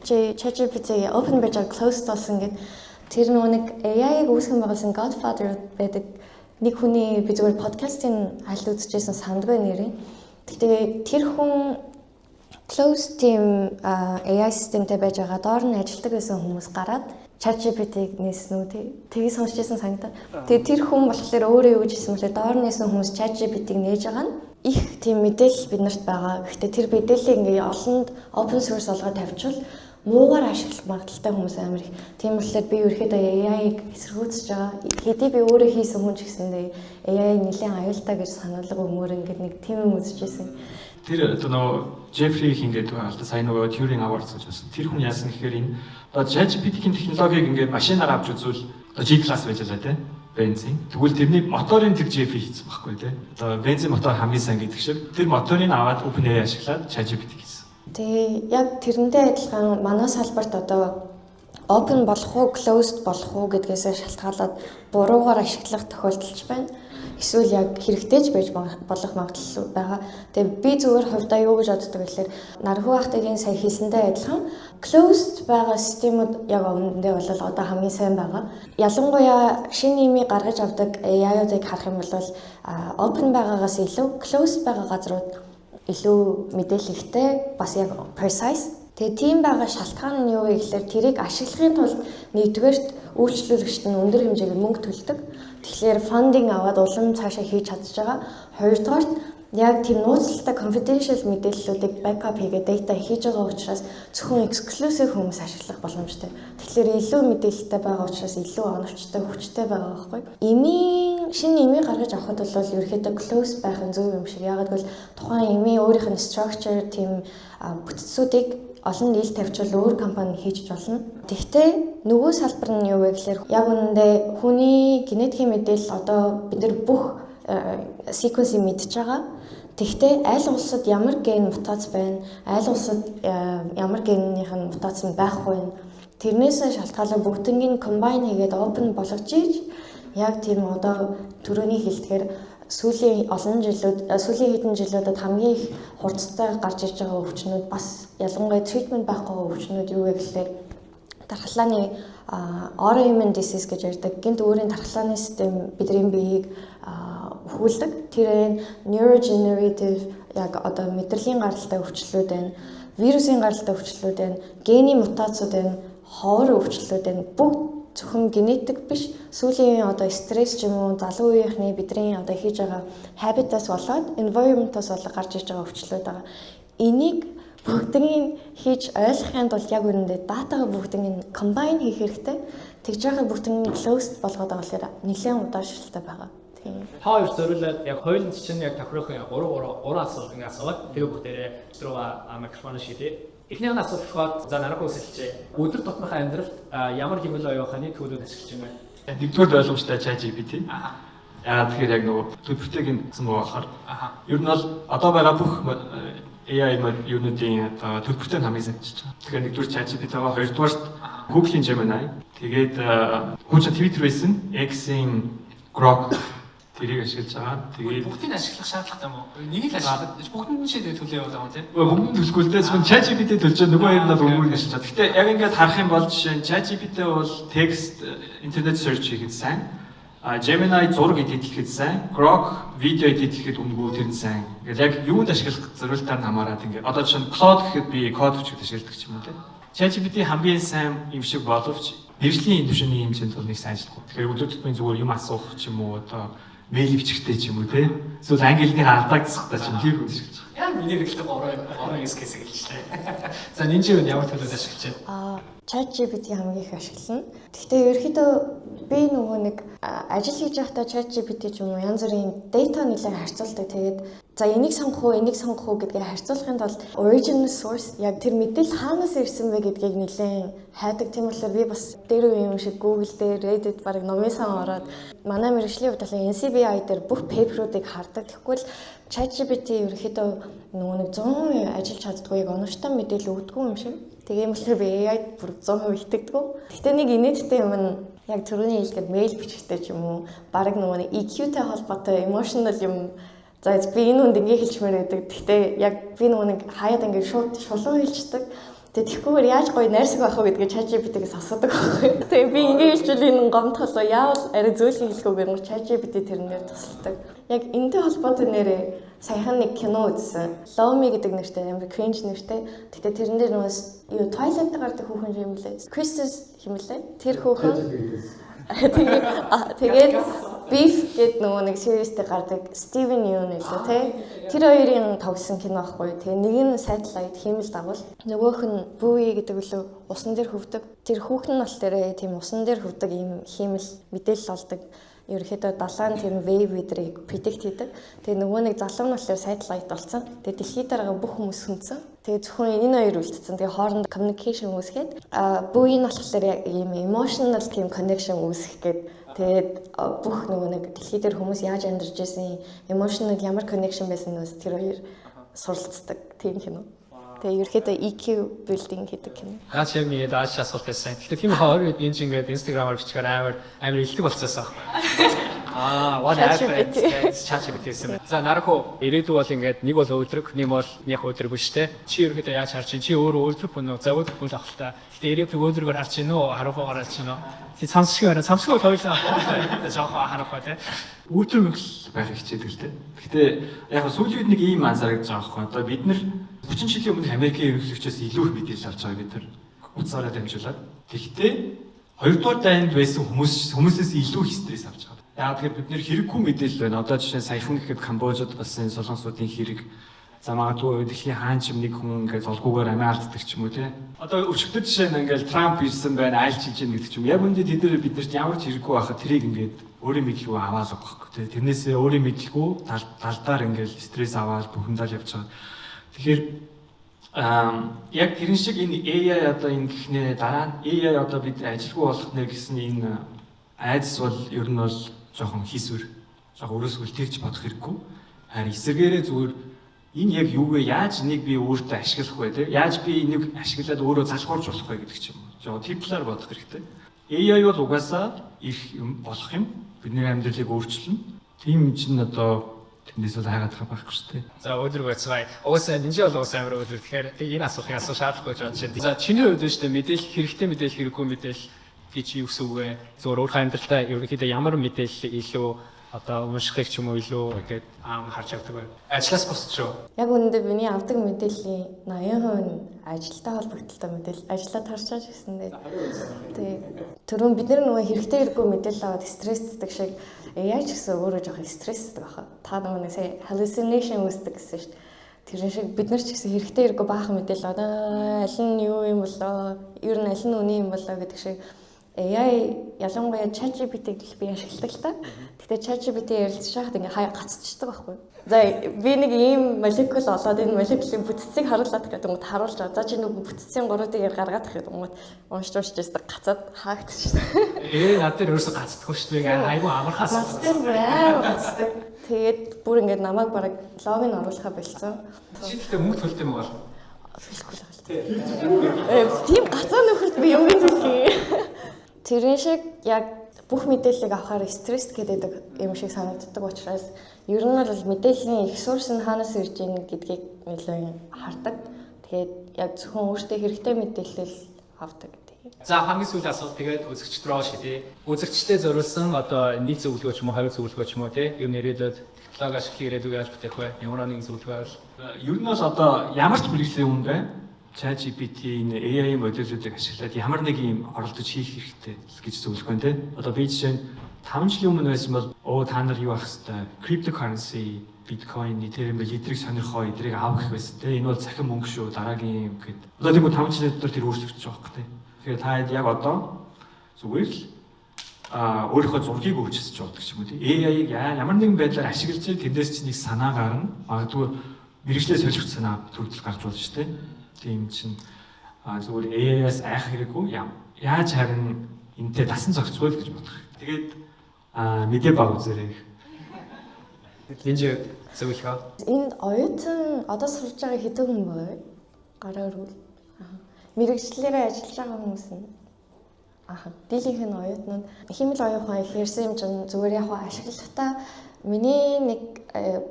чи Chat GPT open байж байгаа, closed болсон гэд, тэр нөгөө нэг AI-г үүсгэн байгуулсан Godfather байдаг нэг хүний би зүгээр подкастын аль үзчихсэн, сандгүй нэрийг. Гэхдээ тэр хүн closed team AI системтэй байж байгаа, доор нь ажилладаг байсан хүмүүс гараад ChatGPT-г нээсэн үү, тий. Тэгээ сонсч ирсэн санагдаа. Тэгээ тэр хүн болохоор өөрөө юу гэж хэлсэн бэлээ, доор нээсэн хүмүүс ChatGPT-г нээж байгаа нь их тийм мэдээлэл бид нарт байгаа. Гэхдээ тэр мэдээллийг ингээ олонд open source олгоод тавьчихвал муугаар ашиглах магадлалтай хүмүүс амар их. Тийм болохоор би ерөөхдөө AI-г эсэргүүцэж байгаа. Хэдий би өөрөө хийсэн хүн ч гэсэндээ AI нэлээд аюултай гэж сануулга өгмөр ингээд нэг тийм юм үзэж байсан. Тэр одоо нөгөө Джеффри Хинтон гэдэг байгаа л да, сая нөгөө Turing Award гэж байсан. Тэр хүн яасан гэхээр энэ одоо ChatGPT-ийн технологиг ингээд машинаар авч үзвэл одоо G class байж лаа, тийм, бензин. Тэгвэл тэрний моторын тэр Jeffrey хийсэн байхгүй, тийм. Одоо бензин мотор хамгийн сайн гэдэг шиг тэр моторыг аваад OpenAI ашиглаад ChatGPT хийсэн. Тэгээ яг тэрнтэй адилхан манай салбарт одоо open болох уу, closed болох уу гэдгээсээ шалтгаалаад буруугаар ашиглах тохиолдолч байна. Эсвэл яг хэрэгтэй ч байж болох магадлал байгаа. Тэгээ би зүгээр хувьдаа юу гэж боддог гэхээр Наранхүү ахтайгийн сая хэлсэнтэй адилхан closed байгаа системүүд яг үнэндээ бол одоо хамгийн сайн байгаа. Ялангуяа шинэ нэмийг гаргаж авдаг AI-уудыг харах юм бол open байгаагаас илүү closed байгаа газрууд илүү мэдээлэл ихтэй, бас яг precise. Тэгээ тийм байгаа шалтгаан нь юу вэ гэхээр тэрийг ашиглахын тулд нэгдүгээрт үйлчлүүлэгчд нь өндөр хэмжээгээр мөнгө төлдөг. Тэгэхээр funding аваад улам цаашаа хийж чадж байгаа. Хоёрдугаарт яг тийм нууцлалтай confidential мэдээллүүдийг backup хийгээ data хийж байгаа учраас зөвхөн exclusive хүмүүс ашиглах боломжтой. Тэгэхээр илүү мэдээлэлтэй байгаа учраас илүү оновчтой, хүчтэй байгаа байхгүй. Эмийн шинэ эмийг гаргаж авахад бол ерөөхдөө close байх нь зөв юм шиг. Яагаад гэвэл тухайн эмийн өөрийнх нь structure, тийм бүтцүүдийг олон нийл тавьчвал өөр компани хийж болно. Тэгвэл нөгөө салбар нь юу вэ гэхээр яг үнэндээ хүний генетикийн мэдээлэл одоо бид нар бүх sequence-ийг мэдж байгаа. Тэгвэл аль улсад ямар ген мутац байна, аль улсад ямар генийх нь мутац нь байхгүй вэ? Тэрнээс шалтгаалаад бүгднийг combine хийгээд open болгож ийж яг тийм одоо түрүүний хэлдгээр сүүлийн олон жилүүд, сүүлийн хэдэн жилүүдэд хамгийн их хурцтай гарч ирж байгаа өвчнүүд, бас ялангуяа treatment байхгүй өвчнүүд юу вэ гэхлээр дархлааны autoimmune disease гэж ярьдаг. Гэнэт өөрийн дархлааны систем бидний биеийг өвхүүлдэг. Тэр энэ neurodegenerative, яг одоо мэдрэлийн гаралтай өвчлөлүүд байна. Вирусын гаралтай өвчлөлүүд байна. Гений мутацууд байна. Ховор өвчлөлүүд байна. Бүгд зөвхөн генетик биш, сүүлийн одоо стресс ч юм уу, залуу үеийнхний бидний одоо хийж байгаа habit-аас болоод, environment-аас болоод гарч ирж байгаа өвчлөлүүд байгаа. Энийг бүгднийг хийж ойлгохын тулд яг үнэндээ датагаа бүгднийг combine хийх хэрэгтэй. Тэгж байгаа бүгднийг closed болгоод байгаа болохоор нэлээд удаашралтай байгаа. Тийм. Та хоёр зориулаад яг хоёуланд чинь яг тохирох 3 3 3 асуулт ингэ асууад тэгээ бүгдээрээ руугаа микрофон шидэ. Эхний нь асуулт болохоор, за, Наранхүү эхэлчихье. Өдөр тутмынхаа амьдралд ямар хиймэл оюун ухааны төлөвлөд ашиглаж байна вэ? Нэгдүгээр ойлгомжтой ChatGPT. Яагаад тэгэхээр яг нөгөө төлбөртэйг нь гэсэн байгаа болохоор. Ер нь бол одоо байгаа бүх AI юунуудын одоо төлбөртэй нь хамгийн сайн гэж байгаа. Тэгэхээр нэгдүгээр ChatGPT байгаа, хоёрдугаарт Google-ийн Gemini. Тэгээд хүн чинь Twitter байсан, X-ийн Grok, тэрийг ашиглаж байгаа. Тэгээд Бүгдийг ашиглах шаардлагатай юм уу? Нэг л ашиглаад бүгдэнд нь шийдээ төлөө яваад байгаа юм, тийм. Бүгд нь төлөхгүй л дээ. Зөвхөн ChatGPT төлж байгаа, нөгөө хоёр нь бол үнэгүй ашиглаж байгаа. Гэхдээ яг ингээд харах юм бол жишээ нь ChatGPT бол текст, интернет search хийхэд сайн. А Gemini зураг edit лэхэд сайн. Grok видео edit лэхэд үнэгүй, тэр нь сайн. Ингээл яг юунд ашиглах зориултаар нь хамаарат ингээд. Одоо жишээ нь Claude гэхэд би код бичихэд ашигладаг ч юм уу, тийм. ChatGPT хамгийн сайн юм шиг боловч мэргэжлийн түвшний хэмжээнд бол нэг сайн ажиллахгүй. Тэгэхээр өдөр тутмын зүгээр юм асуух ч юм уу, одоо мэйл бичихтэй ч юм уу, те. Эсвэл англи хэлний алдааг засахтай ч юм, тийм хүн ашиглаж байгаа. Яг миний хэрэглэдэг гурван гурван use case хэлжлээ. За, нинжи юу ямар төлөвлөд ашиглаж байна? ChatGPT хамгийн их ашиглана. Гэхдээ ерөөхдөө би нөгөө нэг ажил хийж байхдаа ChatGPT ч юм уу янз бүрийн data нэлээд харьцуулдаг. Тэгээд за, энийг сонгох уу, энийг сонгох уу гэдгийг харьцуулахын тулд original source, яг тэр мэдээлэл хаанаас ирсэн бэ гэдгийг нэлээд хайдаг. Тийм болохоор би бас дээр үе юм шиг Google дээр, Reddit, баг номын сан ороод манай мэргэжлийн хувьд бол NCBI дээр бүх paper уудыг хардаг. Тэгэхгүй л ChatGPT ерөөхдөө нөгөө нэг 100% ажиллаж чаддгүй, яг оновчтой мэдээлэл өгдөггүй юм шиг. Тэгээ юм болохоор би AI бүр 100% итгэдэг. Гэхдээ нэг инээдтэй юм нь яг түрүүний хэлгээд мэйл бичихтэй ч юм уу, баг нөгөө нэг EQ-тэй холбоотой emotional юм. За, би энэ хүнд ингэ хэлчмээр байдаг. Гэхдээ яг би нөгөө нэг хаяад ингэ шууд шулуун хэлчихдэг. Тэгээ тэгхгүйгээр яаж гоё найрсаг байх вэ гэдгийг ChatGPT-гээс асуудаг байхгүй. Тэгээ би ингэ хэлчихвэл энэ гомдох болоо, яавал арай зөөлхөн хэлэх үү гэх ChatGPT тэрнээр тусалдаг. Яг энэтэй холбоотой нэрээ саяхан нэг кино үзсэн. Love Me гэдэг нэртэй, амар cringe нэртэй. Гэхдээ тэрэн дээр нөгөө юу Twilight гардаг хүүхэн юм лээ. Kristen юм лээ. Тэр хүүхэн. Тэгээд Beef гээд нөгөө нэг series дээр гардаг Steven Yeun үлээ, те. Тэр хоёрын тоглосон кино байхгүй. Тэгээ нэг нь satellite, хиймэл дагуул. Нөгөөх нь Buoy гэдэг үлээ, усан дээр хөвдөг. Тэр хүүхэн нь бол тэр тийм усан дээр хөвдөг ийм хиймэл мэдээлэл олдог, ерөөхдөө далайн тэр wave өдрийг predict хийдэг. Тэгээ нөгөө нэг залуу нь болохоор satellite болсон. Тэгээ дэлхийд дараагаа бүх хүмүүс сүнцэн. Тэгээ зөвхөн энэ хоёр үлдсэн. Тэгээ хооронд communication үүсгээд, Buoy нь болохоор яг ийм emotional тийм connection үүсгэх гээд, тэгээд бүх нөгөө нэг дэлхий дээр хүмүүс яаж амьдарч байсан, emotional ямар connection байсан нь тэр хоёр суралцдаг тийм кино. Тэгээ ерөөхдөө EQ building хийдэг кино. Наа чи яг нэг дааш асуулт байсан. Тэгэхээр тийм хоёр энэ чинь ингээд Instagram-аар бичгээр амар амар илдэг болцоосоо. What happened? ChatGPT гэсэн. За, Нарако, ирээдүй бол ингээд нэг бол өөдрөг, нэг бол яг өөдрөг биш, те. Чи ерөөхдөө яаж харж чинь? Чи өөрөө өөдрөг бүнө завуд бүл авахта. Тэгээ ирээдүйг өөдрөгөөр харж чинь үү? Харанхуйгаар харж чинь үү? Чи сонсшгүй байна. Сонсшгүй тойлоо. Жохон харанхуй, те. Өөдрөг л байхыг хичээдэг л дээ. Гэхдээ яг сүүлийн үед нэг ийм анзаарч байгаа байхгүй. Одоо бид нар 30 жилийн өмнө Америкийн ерөнхийлөгчөөс илүү их мэдээлэл авч байгаа бид нар утсаараа дамжуулаад. Тэгэхдээ хоёрдугаар дайнд байсан хүмүүсээс илүү их стресс авч байгаа. Яг тэгэхээр бид нэр хэрэггүй мэдээлэл байна. Одоо жишээ нь саяхан гэхэд Камбожид болсон солонгосуудын хэрэг. За, магадгүй дэлхийн хаан ч юм нэг хүн ингээд золгүйгээр амиа алддаг ч юм уу, те. Одоо өчигдөр жишээ нь ингээд Трамп ирсэн байна, айлч хийж гэнэ гэдэг ч юм. Яг үүндээ тэд нар биднэрт ямар ч хэрэггүй байхад тэрийг ингээд өөрийн мэдлгүй аваалаа байхгүй, те. Тэрнээсээ өөрийн мэдлгүй талдаар ингээд стресс аваад бухимдаал явж байгаа. Тэгэхээр яг тэрэн шиг энэ AI одоо энэ гэхнээ дараа нь AI одоо бид ажилгүй болох нэ гэсэн энэ айдас бол ер нь бол жоохон хийсвэр, жоохон өрөөсгөл тэгж бодох хэрэггүй. Харин эсэргээрээ зүгээр энэ яг юу вэ? Яаж энийг би өөртөө ашиглах вэ? Тэ? Яаж би энийг ашиглаад өөрөө залхуурч болох вэ гэдэг ч юм уу. Жоохон тэр талаар бодох хэрэгтэй. AI бол угаасаа их юм болох юм. Бидний амьдралыг өөрчилнө. Тийм чинь одоо тэндээс бол хайгаад байхгүй шүү дээ. За, өдөр байцгаая. Угаасаа нинжи бол угаасаа амар өдөр. Тэгэхээр энэ асуухыг асуух шаардлагагүй гэж бодож байна. За, чиний хувьд шүү дээ, мэдээлэл хэрэгтэй, мэдээлэл хэрэггүй мэдээлэл гэж юу гэсэн үг вэ? Зөвхөн өөрийнхөө амьдралдаа ерөнхийдөө ямар мэдээлэл илүү одоо уншихыг ч юм уу илүү ингээд харж явдаг вэ? Ажлаас босч шүү. Яг үүндээ миний авдаг мэдээллийн 80% нь ажилтай холбогдлолтой мэдээлэл. Ажлаа тарчааж гэсэндээ. Тэгээ түрүүн бид нар нөгөө хэрэгтэй хэрэггүй мэдээлэл аваад стрессдэг шиг AI ч гэсэн өөрөө жоохон стрессдэг баха. Та нөгөө нэг сая hallucination үүсдэг гэсэн шүү дээ. Тэр шиг бид нар ч гэсэн хэрэгтэй хэрэггүй баахан мэдээлэл аваад аль нь юу юм болоо, ер нь аль нь үнэн юм болоо гэдэг шиг. AI, ялангуяа ChatGPT-г би ашигладаг л та. Гэхдээ Гэтэ ChatGPT ярилцж байхад ингээ хаяа гацчихдаг байхгүй. За, би нэг ийм молекул олоод энэ молекулын бүтцийг харуулад гэдэг юм, харуулж байгаа. За, чи нэг бүтцийн 3D-гээр гаргаад гэдэг юм, уншиж уншиж байсан, гацаад хаагдчихсан. Над дээр өөрөөсөө гацдаггүй шүү дээ. Айгу амархаас. Над дээр бүр амар гацдаг. Тэгээд бүр ингээд намайг бараг логин оруулахаа болцсон. Чи гэхдээ мөнгө төлдөг юм бол. Төлөхгүй л байгаа. Тийм гацаа нөхөрт би юм төлөх. Тэрэн шиг яг бүх мэдээллийг авахаар стресс гэдэг юм шиг санагддаг учраас ер нь бол мэдээллийн их source нь хаанаас ирж ийн гэдгийг нэлээд хардаг. Тэгээд яг зөвхөн өөртөө хэрэгтэй мэдээлэл авдаг гэдэг. За, хамгийн сүүлийн асуулт, тэгээд үзэгчд рүү шидэ. Үзэгчдэд зориулсан одоо нийт зөвлөгөө ч юм уу, хариу зөвлөгөө ч юм уу, тий, юм нэрээдээд технологи ашиглах ирээдүг яаж бүтээх вэ? Ямар нэгэн зөвлөгөө байвал. Ер нь бол одоо ямар ч мэргэжлийн хүн бай. ChatGPT, энэ AI модельүүдийг ашиглаад ямар нэг юм оролдож хийх хэрэгтэй гэж зөвлөх байна те. Одоо би жишээ нь 5 жилийн өмнө байсан бол оо, та нар юу авах хэвтэй, cryptocurrency, биткойн, Ethereum байл эдрийг сонирхоо, эдрийг авах гэх байсан те. Энэ бол цахим мөнгө шүү, дараагийн юм гэд. Одоо тийм үү, 5 жилийн дотор тэр өөрчлөгдөж байгаа байхгүй те. Тэгэхээр та яг одоо зүгээр л өөрийнхөө зургийг өөрчилж болдог ч юм уу тий. AI-г ямар нэгэн байдлаар ашиглаж тэндээс чинь нэг санаа гарна. Магадгүй мэргэжлээ солих санаа төрөл гарч болно шүү дээ. Тийм чинь зүгээр AI-аас айх хэрэггүй. Яаж харин энтэй дасан зохицгүй л гэж бодох. Тэгээд мэдээ баг үзээрэй. Линжи, зөвлөгөө. Энд оюутан, одоо сурж байгаа хэдэн хүн байгаа вэ? Гараа өргөл. Мэргэжлээрээ ажиллаж байгаа хүмүүс нь. Аха. Дийлийнх нь оюутнууд. Хиймэл оюун ухаан их ярьсан юм чинь зүгээр яг ашиглахдаа миний нэг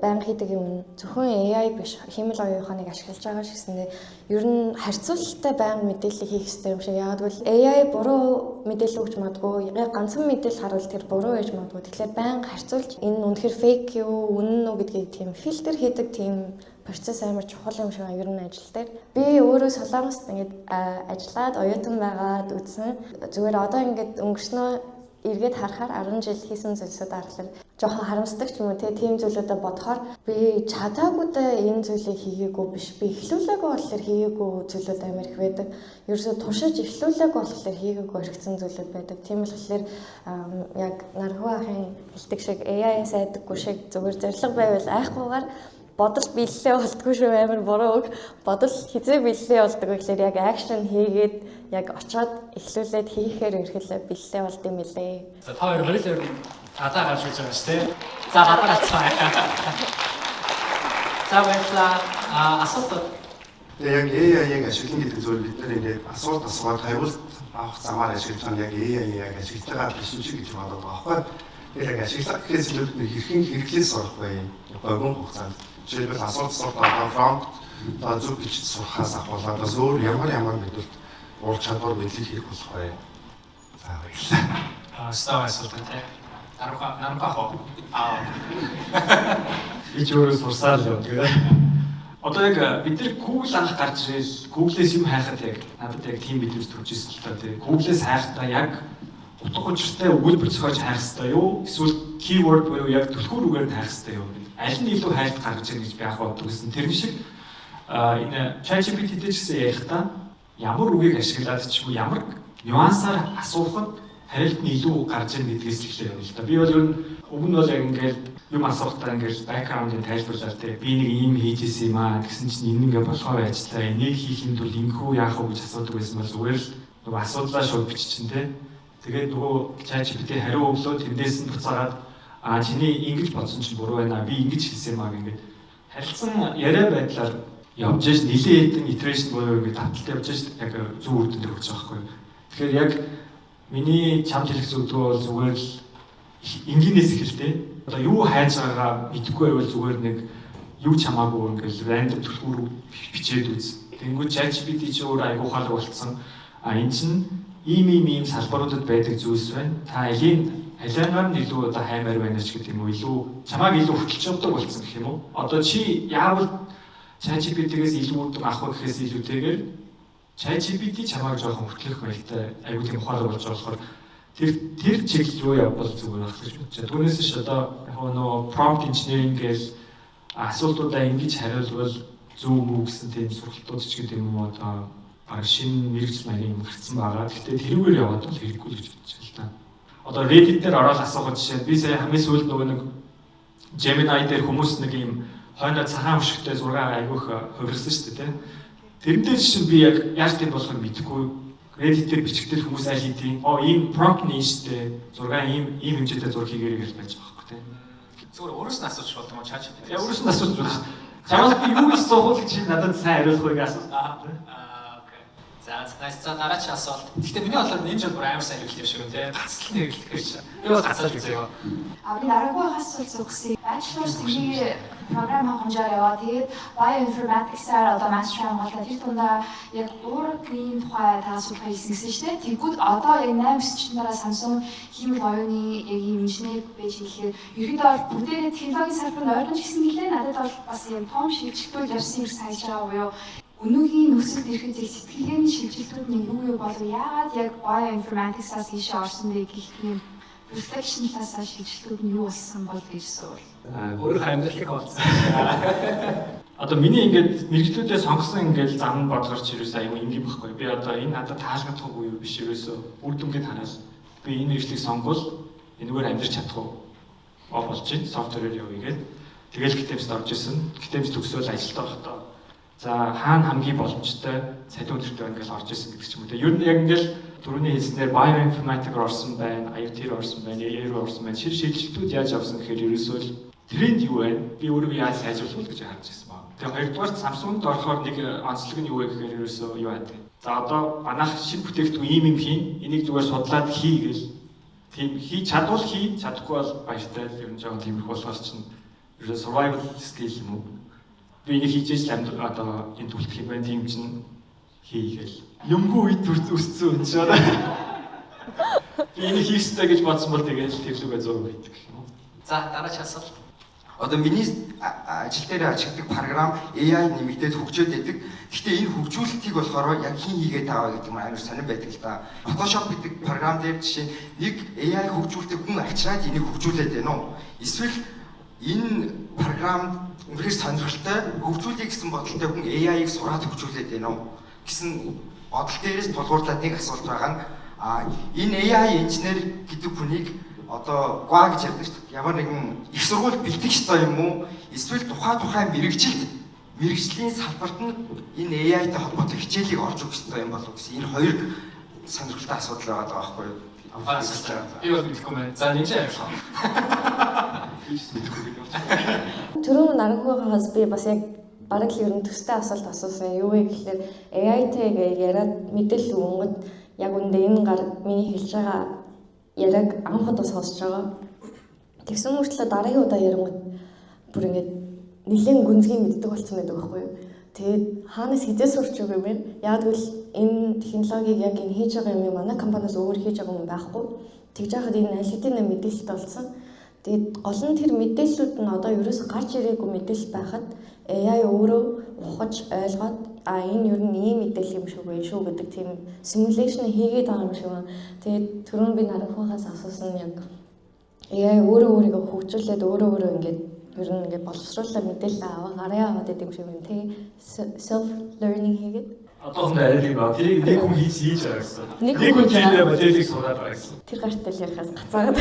байнга хийдэг юм нь зөвхөн AI биш, хиймэл оюун ухааныг ашиглаж байгаа шигсэндээ ер нь харьцуулалттай байнга мэдээлэл хийх хэрэгтэй юм шиг. Яагаад гэвэл AI буруу мэдээлэл өгч магадгүй. Яг ганцхан мэдээлэл харуул тэр буруу байж магадгүй. Тэгэхээр байнга харьцуулж, энэ үнэхээр fake юу, үнэн үү гэдгийг тийм фильтр хийдэг тийм процесс амар чухал юм шиг ер нь ажил дээр. Би өөрөө Солонгост ингээд ажиллаад оюутан байгаад үзсэн. Зүгээр одоо ингээд өнгөрснөө эргээд харахаар 10 жил хийсэн зүйлсүүд харахаар жоохон харамсдаг ч юм уу, тийм зүйлүүдээ бодохоор би чадаагүйдээ энэ зүйлийг хийгээгүй биш. Би эхлүүлээгүй болохоор хийгээгүй зүйлүүд амар их байдаг. Ерөөсөө туршиж эхлүүлээгүй болохоор хийгээгүй орхисон зүйлүүд байдаг. Тийм болохоор яг Нархуу ахын хэлдэг шиг AI-аас айдаггүй шиг зүгээр зорилго байвал айхгүйгээр бодол биелэлээ болдгоо шүү, амар буруу үг. Бодол хизээ биелэлээ болдог вэ гэхээр яг action хийгээд, яг очоод эхлүүлээд хийхээр ерхэлээ биелэлээ болд юм билээ. За, та хоёр хоёул ер нь гадаа гарч ирж байгаа шүү дээ. За, гадаа гарцгаа. За, баярлалаа. Асуулт. Тэгээ яг AI-ыг ашиглана гэдэг зүйл бид нар ингээд асуулт асуугаад хариулт авах замаар ашиглаж байгаа нь яг AI яг ашиглаж байгаа биш юм шиг гэж бодоод байгаа байхгүй. Тэгэхээр яг ашиглах гэхээс илүү бид хэрхэн хэрэглээ сурах вэ? Богино хугацаанд. Жишээлбэл, асуулт асуулт одоо prompt одоо зөв бичиж сурахаас ахуулаад бас өөр ямар ямар мэдүүлэлт ур чадвар мэдлэг хэрэг болох вэ? За, баярлалаа. Стаа асуулт тий. Наруха наруха хоо. Би ч өөрөө сурсаар л юм. Тэгээд одоо яг бид нар Google анх гарч ирэл Google-ээс юм хайхад яг надад яг тийм мэдрэмж төрж ирсэн л та тий. Google-ээс хайхдаа яг утга учиртай өгүүлбэр зохиож хайх хэрэгтэй юу? Эсвэл keyword буюу яг түлхүүр үгээр нь хайх хэрэгтэй юу? Аль нь илүү хайлт гаргаж ирнэ гэж би анх боддог гэсэн. Тэр шиг энэ ChatGPT дээр ч гэсэн ярихдаа ямар үгийг ашиглаад ч юм уу, ямар нюансаар асуухад хариулт нь илүү гарч ирнэ гэдгээс л эхлэв юм л да. Би бол ер нь уг нь бол яг ингээд юм асуухтаа ингээд background-ыг тайлбарлаад те, би нэг ийм хийж исэн юм аа гэсэн чинь энэ ингээд болохоо байжлаа. Энийг хийхин тулд ингэхүү, яах вэ гэж асуудаг байсан бол зүгээр л нөгөө асуудлаа шууд биччихэн те. Тэгээд нөгөө ChatGPT хариу өглөө, тэндээс нь буцаагаад чиний ингэж бодсон чинь буруу байна. Би ингэж хэлсэн юм аа ингээд харилцан яриа байдлаар явж ш нилээ хэдэн iteration буюу ингээд таталт явж ш яг зөв үр дүнд хүрч байгаа байхгүй. Тэгэхээр яг миний чамд хэлэх зүйлдгөө бол зүгээр л энгийнээс эхэлтэй. Одоо юу хайж байгаагаа мэдэхгүй байвал зүгээр нэг юу ч хамаагүй ингээл random түлхүүр бичээд үз. Тэнгүүд ChatGPT чи өөр айгуу ухаалаг болцсон. А энэ чинь ийм ийм ийм салбаруудад байдаг зүйлс байна. Та алийн алиангаар нь илүү одоо хаймаар байна ч гэдэг юм уу, илүү чамааг илүү хөтлөж явдаг болсон гэх юм уу. Одоо чи яавал ChatGPT-гээс илүү үр дүн авах вэ гэхээс илүүтэйгээр ChatGPT чамааг жоохон хөтлөх маягтай, айгуу тийм ухаалаг болж байгаа болохоор тэр чиглэл рүү явбал зүгээр байх гэж бодож байна. Түүнээс биш одоо яг нөгөө prompt engineering гэж асуултуудаа ингэж хариулвал зөв мүү гэсэн тийм сургалтууд ч гэдэг юм уу, одоо баг шинэ мэргэжил маягийн юм гарцсан байгаа. Гэхдээ тэрүүгээр яваад бол хэрэггүй л гэж бодож байна л та. Одоо Reddit дээр ороод асуухад, жишээ би сая хамгийн сүүлд нөгөө нэг Gemini дээр хүмүүс нэг юм хойноо цагаан хөшигтэй зураг айгүйх хувирсан шүү дээ, тийм. Тэрэн дээр жишээ би яг яаж тийм болохыг мэдэхгүй. Reddit дээр бичгдэл хүмүүс аль хэдийн оо ийм prompt нь шүү дээ. Зураг ийм ийм хэмжээтэй зураг хийгээрэй гэж байж байгаа байхгүй, тийм. Зүгээр өөрөөс нь асууж болдог юм, ChatGPT. Яг өөрөөс нь асууж болно шүү дээ. Чамаас би юу гэж суух вэ чи надад сайн хариулах вэ гэж асуусан. Аа, okay. За, nice. За, дараагийн асуулт. Гэхдээ миний бодлоор энэ жил бүр амар сайн хэрэглэх юм шиг байна, тийм. Гацлын хэрэглэх гэж. Би бол гацаал гэж заяа. А би дараагүй асуулт зүгсээ. Bachelor's degree програм хангамжаар яваа. Тэгээд bioinformatics-аар одоо master хамгаалаа. Тэр дундаа яг уургийн тухай та судалгаа хийсэн гэсэн шүү дээ. Тэгвэл одоо яг 8 9 дараа Samsung хиймэл оюуны яг ийм инженер байж ихээр ерөнхийдөө бол бүгдээрээ технологийн салбарт ойрхон ч гэсэн гэлээ надад бол бас юм том шилжилтүүд явсан юм санагдаж байгаа буюу өнөөгийн нөхцөлд ирэхэд яг сэтгэлгээний шилжилтүүд нь юу юу болов, яагаад яг bioinformatics-аас ийшээ орсон бэ гэх юм reflection талаасаа шилжилтүүд нь юу болсон бол гэж суул. Өөрийнхөө амьдралыг хаваалцсан. Одоо миний ингээд мэргэжлүүдээ сонгосон ингээд зам бодлогоор чи ерөөсөө аюу энгийн байхгүй. Би одоо энэ надад таалагдах уу юу биш, ерөөсөө үр дүнгээ хараад би энэ мэргэжлийг сонгвол энэгээр амьдрч чадах уу? Оо, болж чинь software ээр явъя гээд тэгэл ГТМС-д орж исэн. ГТМС төгсөөл ажилдаа байхдаа за хаана хамгийн боломжтой, цалин өдөртэй байна гэж орж исэн гэдэг ч юм уу. Ер нь яг ингээл түрүүний хэлснээр bioinformatics орсон байна, IoT руу орсон байна, AI руу орсон байна. Шир шилжилтүүд яаж авсан гэхээр ерөөсөө л тренд юу вэ? Би өөрийгөө яаж сайжруулах вэ гэж харж ирсэн байна. Тэгээ хоёрдугаар Samsung-д орохоор нэг онцлог нь юу вэ гэхээр ерөөсөө юу байдаг. За, одоо манайх шинэ бүтээгдэхүүн ийм юм хийн. Энийг зүгээр судлаад хий гэл тийм хий чадвал хий, чадахгүй бол баяртай л, ер нь жоохон тиймэрхүү болохоор чинь ерөөсөө survival skill юм уу? Би энийг хийж иж амьд одоо энд үлдэх юм байна, тийм чинь хий гэл. Юмгүй үед өссөн юм чи одоо. Би энийг хийх ёстой гэж бодсон бол тэгэл тэрлүүгээ 100% хийдэг гэх юм уу. За, дараагийн асуулт. Одоо миний ажил дээр ашигладаг програм AI нэмэгдээд хөгжөөд байдаг. Гэхдээ энэ хөгжүүлэлтийг болохоор яг хэн хийгээд байгаа гэдэг нь амар сонирн байдаг л да. Photoshop гэдэг програм дээр жишээ нэг AI хөгжүүлдэг хүн авчираад энийг хөгжүүлээд байна уу? Эсвэл энэ програм үнэхээр сонирхолтой, хөгжүүлэе гэсэн бодолтой хүн AI-г сураад хөгжүүлээд байна уу гэсэн бодол дээрээс тулгуурлаад нэг асуулт байгаа нь энэ AI инженер гэдэг хүнийг одоо гуа гэж ярьдаг шүү дээ. Ямар нэгэн их сургууль бэлтгэх ёстой юм уу? Эсвэл тухай тухай мэргэжилт, мэргэжлийн салбарт нь энэ AI-тай холбоотой хичээлийг орж өгөх ёстой юм болов уу гэсэн энэ хоёр сонирхолтой асуудал байгаа даа байхгүй юу? Би бол мэдэхгүй байна. За, энэ чинь авлаа. Түрүүн наранхуйгаас би бас яг бараг л ер нь төстэй асуулт асуусан. Юу вэ гэхлээр AI-тэй яриад мэдээлэл өгөнгөд яг үндэ энэ гар миний хэлж байгаа яриаг анх удаа сонсож байгаа. Тэгсэн мөртлөө дараагийн удаа ярингууд бүр ингээд нэлээд гүнзгий мэддэг болсон байдаг байхгүй юу? Тэгээд хаанаас хизээ сурч байгаа юм бэ? Яг гэвэл энэ технологиг яг энэ хийж байгаа юм манай компаниас өөр хийж байгаа юм байхгүй. Тэгж яхад энэ аль хэдийн мэдээлэлт болсон. Тэгээд гол нь тэр мэдээллүүд нь одоо ерөөс гарч ирээгүй мэдээлэл байхад AI өөрөө ухаж ойлгоод а энэ ер нь ийм мэдээлэл юм шиг байна шүү гэдэг тийм simulation хийгээд байгаа юм шиг байна. Тэгээд түрүүн би наранхуйгаас асуусан, яг AI өөрөө өөрийгөө хөгжүүлээд өөрөө өөрөө ингээд ер нь ингээд боловсруулаад мэдээлэл аваа гараа аваад идэм шиг байна. Тэгээ self learning хийгээд. Одоохондоо арай юм ба. Тэрийг нэг хүн хийж хийж байгаа гэсэн. Нэг Нэг хүн хүн хийлээ, моделийг сураад байгаа гэсэн. Тэр гартай л ярихаас гацаагаад.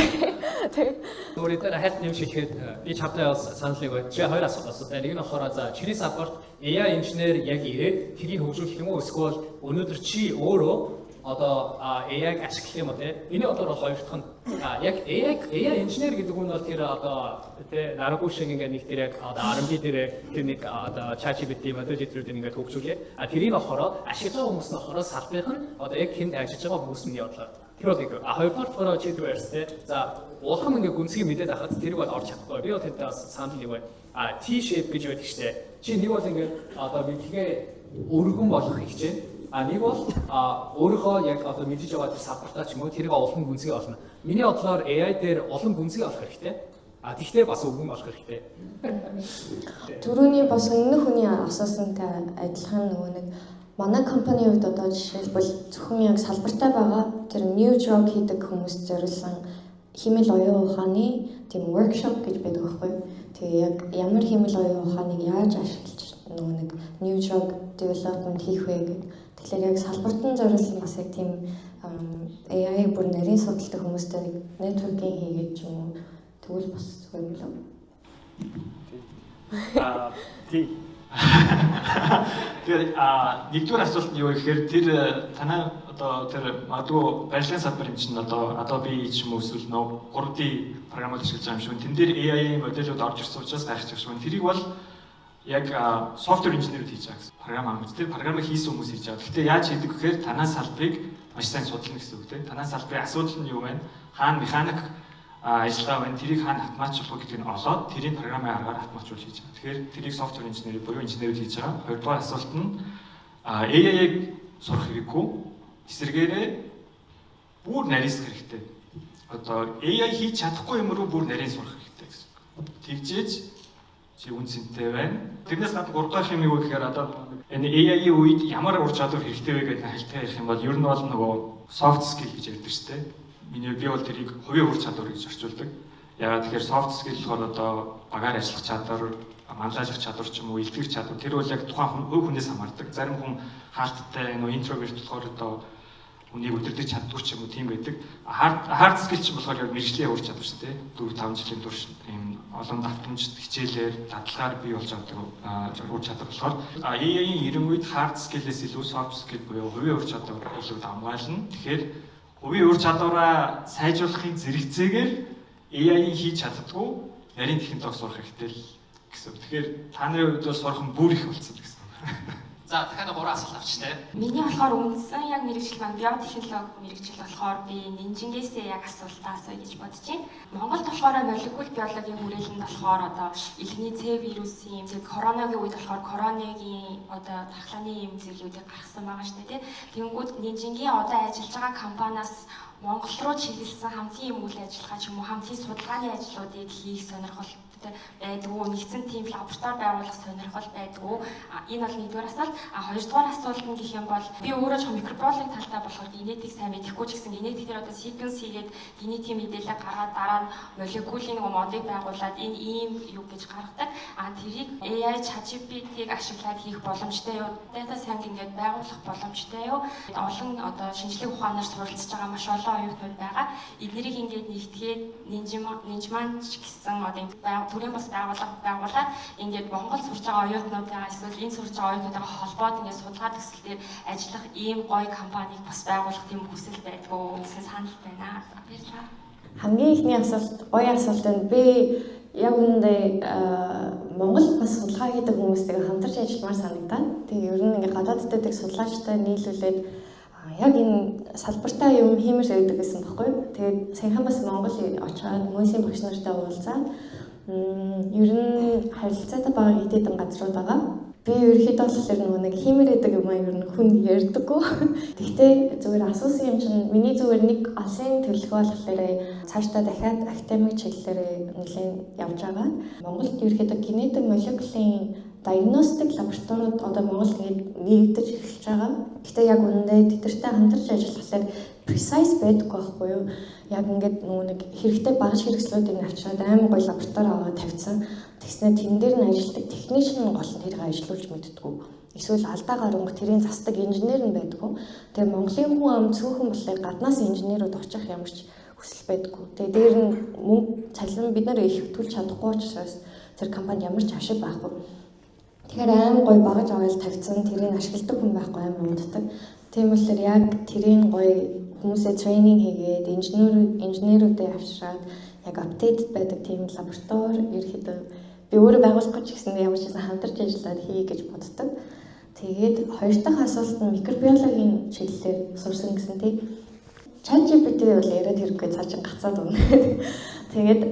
Тэг. Өөр дээр хальт нэмж хэлэхэд би чамтай бас санал нэг байна. Би хоёр асуулт асуусан. Нэг нь болохоор за чиний салбарт AI инженер яг ирээд тэрийг хөгжүүлэх юм уу, эсвэл өнөөдөр чи өөрөө одоо AI-г ашиглах юм уу, те? Миний бодлоор бол хоёр дахь нь. Яг AI инженер гэдэг нь бол тэр одоо те нараагүй шиг ингээ нэг тэр яг одоо R&D дээр тэр нэг одоо ChatGPT модель эдрүүдийг ингээ хөгжүүлээ. А тэрийг болохоор ашиглаж байгаа хүмүүс нь болохоор салбарын нь одоо яг тэнд ажиллаж байгаа хүмүүс миний бодлоор. Тэр бол нэг. А хоёрдугаар болохоор чи түр ярьсан те. За, улам ингээ гүнзгий мэдээд ахад тэрийг бол орж чадахгүй. Би бол тэрнтэй бас санал нэг байна. А T shape гэж байдаг штэ. Чи нэг бол ингээ одоо мэдлэгээ өргөн болох хичээн. А нэг бол өөрийнхөө яг одоо мэдэж байгаа тэр салбартаа ч юм уу тэрийг улам гүнзгий олно. Миний бодлоор AI дээр улам гүнзгий олох хэрэгтэй. А тэгтээ бас өвгөн болох хэрэгтэй. Түрүүний бас өмнөх хүний асуусантай адилхан нөгөө нэг манай компани хувьд одоо жишээлбэл зөвхөн яг салбартай байгаа тэр new drug хийдэг хүмүүст зориулсан хиймэл оюун ухааны тийм workshop гэж байдаг байхгүй юу. Тэгээ яг ямар хиймэл оюун ухааныг яаж ашиглаж нөгөө нэг new drug development хийх вэ гэдэг. Тэгэхээр яг салбарт нь зориулсан бас яг тийм AI бүр нарийн судалдаг хүмүүстэй networking хийгээд ч юм уу, тэгвэл бас зүгээр юм лөө. Аа, тий. Тэгэхээр нэгдүгээр асуулт нь юу гэхээр тэр танай одоо тэр магадгүй барилгын салбар юм чинь одоо Adobe ч юм уу, эсвэл нөө 3D програмууд ашиглаж байгаа юм шиг. Тэн дээр AI модельүүд орж ирсэн учраас гайхчих шиг. Тэрийг бол яг software engineer хийж байгаа гэсэн. Програм хангаж, тэр програмыг хийсэн хүмүүс хийж байгаа. Гэхдээ яаж хийдэг гэхээр танай салбарыг маш сайн судлана гэсэн үг, тийм. Танай салбарын асуудал нь юу вэ? Хаана механик ажиллагаа байна, тэрийг хаана автоматжуулах вэ гэдгийг нь олоод тэрийг програмын аргаар автоматжуулж хийж байгаа. Тэгэхээр тэрийг software engineer буюу инженерүүд хийж байгаа. Хоёрдугаар асуулт нь AI-г сурах хэрэггүй. Эсвэргээрээ бүр нарийсах хэрэгтэй. Одоо AI хийж чадахгүй юм руу бүр нарийн сурах хэрэгтэй гэсэн. Тэгжээж чи үн цэнтэй байна. Тэрнээс гадна гурав дахь юм юу гэхээр одоо энэ AI-ийн үед ямар ур чадвар хэрэгтэй вэ гэдэг хальтгаа ярих юм бол ер нь бол нөгөө soft skill гэж ярьдаг шүү дээ. Миний би бол тэрийг хувийн ур чадвар гэж орчуулдаг. Яагаад тэгэхээр soft skill болохоор одоо багаар ажиллах чадвар, манлайлах чадвар ч юм уу, илтгэх чадвар, тэр бол яг тухайн хүн, хувь хүнээс хамаардаг. Зарим хүн хаалттай, нөгөө introvert болохоор одоо хүнийг удирдах чаддгүй ч юм уу, тийм байдаг. Hard skill чинь болохоор яг мэргэжлийн ур чадвар шүү дээ. 4 5 жилийн турш ийм олон давтамж, хичээлээр, дадлагаар бий болж авдаг ур чадвар болохоор AI-ийн 90 үед hard skill-ээс илүү soft skill буюу хувийн ур чадвар илүү давамгайлна. Тэгэхээр хувийн ур чадвараа сайжруулахын зэрэгцээгээр AI-ийн хийж чаддгүй нарийн технологи сурах хэрэгтэй л гэсэн. Тэгэхээр та нарын хувьд бол сурах нь бүр их болсон гэсэн. За, дахиад гурван асуулт авч тээ. Миний болохоор үндсэн яг мэргэжил маань биотехнологи мэргэжил болохоор би Нинжингээсээ яг асуултаа асууя гэж бодож байна. Монголд болохоор молекул биологийн хүрээлэнд болохоор одоо элэгний С вирусын, тэг коронагийн үед болохоор коронагийн одоо дархлааны юм зэрлүүдийг гаргасан байгаа шүү дээ, тий. Тэнгүүд Нинжингийн одоо ажиллаж байгаа компаниас Монгол руу чиглэсэн хамтын юм үйл ажиллагаа ч юм уу, хамтын судалгааны ажлуудыг хийх сонирхол байдгүй, нэгдсэн тийм лаборатори байгуулах сонирхол байдгүй? Энэ бол нэгдүгээр асуулт. А хоёрдугаар асуулт нь гэх юм бол би өөрөө ч микробиологи талтай болохоор генетик сайн мэдэхгүй ч гэсэн генетик дээр одоо sequence хийгээд генетикийн мэдээлэл гаргаад, дараа нь молекулын нэг модыг байгуулад энэ ийм юу гэж гаргадаг. А тэрийг AI, ChatGPT-г ашиглаад хийх боломжтой юу? Data science ингээд байгуулах боломжтой юу? Олон одоо шинжлэх ухаанаар суралцж байгаа маш олон оюутнууд байгаа. Эднэрийг ингээд нэгтгээд Нинжман ч гэсэн одоо төрийн бас байгууллага байгуулад ингээд Монгол сурч байгаа оюутнуудаа эсвэл энэ сурч байгаа оюутнуудаа холбоод ингээд судалгаа төсөл дээр ажиллах ийм гоё компанийг бас байгуулах тийм хүсэл байдгүй гэсэн санал байна. Баярлалаа. Хамгийн эхний асуулт гоё асуулт байна. Би яг үүндээ Монгол бас судалгаа хийдэг хүмүүстэйгээ хамтарч ажилламаар санагдаад. Тэгээ ер нь ингээд гадаадд байдаг судлаачтай нийлүүлээд яг энэ салбартаа юм хиймээр байдаг гэсэн баггүй юу. Тэгээд саяхан бас Монгол очиод мөсийн багш нартай уулзаад, ер нь харилцаатай байгаа хэд хэдэн газрууд байгаа. Би ерөөхдөө болохоор нөгөө нэг хиймээр байдаг юм аа ер нь хүн ярьдаггүй. Тэгтээ зүгээр асуусан юм чинь миний зүгээр нэг алсын төлөвлөгөө болохоор цаашдаа дахиад академик чиглэлээр нэлээд явж байгаа. Монголд ерөөхдөө генетик молекулын диагностик лабораториуд одоо Монголд ингээд нэгдэж эхэлж байгаа. Гэхдээ яг үнэндээ тэдэртэй хамтарч ажиллахлаар precise байдаггүй байхгүй юу? Яг ингээд нөгөө нэг хэрэгтэй багаж хэрэгслүүдийг авчираад амар гоё лаборатори аваад тавьсан. Тэгснэ тэн дээр нь ажилладаг technician нь гол нь тэрийг ажиллуулж мэддэггүй. Эсвэл алдаа гарангуут тэрийг засдаг инженер нь байдаггүй. Тэгээ Монголын хүн ам цөөхөн болохоор гаднаас инженерүүд очих ямар ч хүсэл байдаггүй. Тэгээ дээр нь мөнгө цалин бид нар их төлж чадахгүй учраас тэр компанид ямар ч ашиг байхгүй. Тэгэхээр аим гоё багаж аваад тавьсан, тэрийг ашигладаг хүн байхгүй, амар унтдаг. Тийм болохоор яг тэрийг гоё хүмүүсээ training хийгээд, инженерүүдэд авчираад яг update байдаг тийм лаборатори ерөөхдөө би өөрөө байгуулах гэж гэсэн ямар ч гэсэн хамтарч ажиллаад хийе гэж боддог. Тэгээд хоёр дахь асуулт нь микробиологийн чиглэлээр сурсан гэсэн, тий. ChatGPT бол яриад хэрэггүй, цаа чин гацаад өгнө. Тэгээд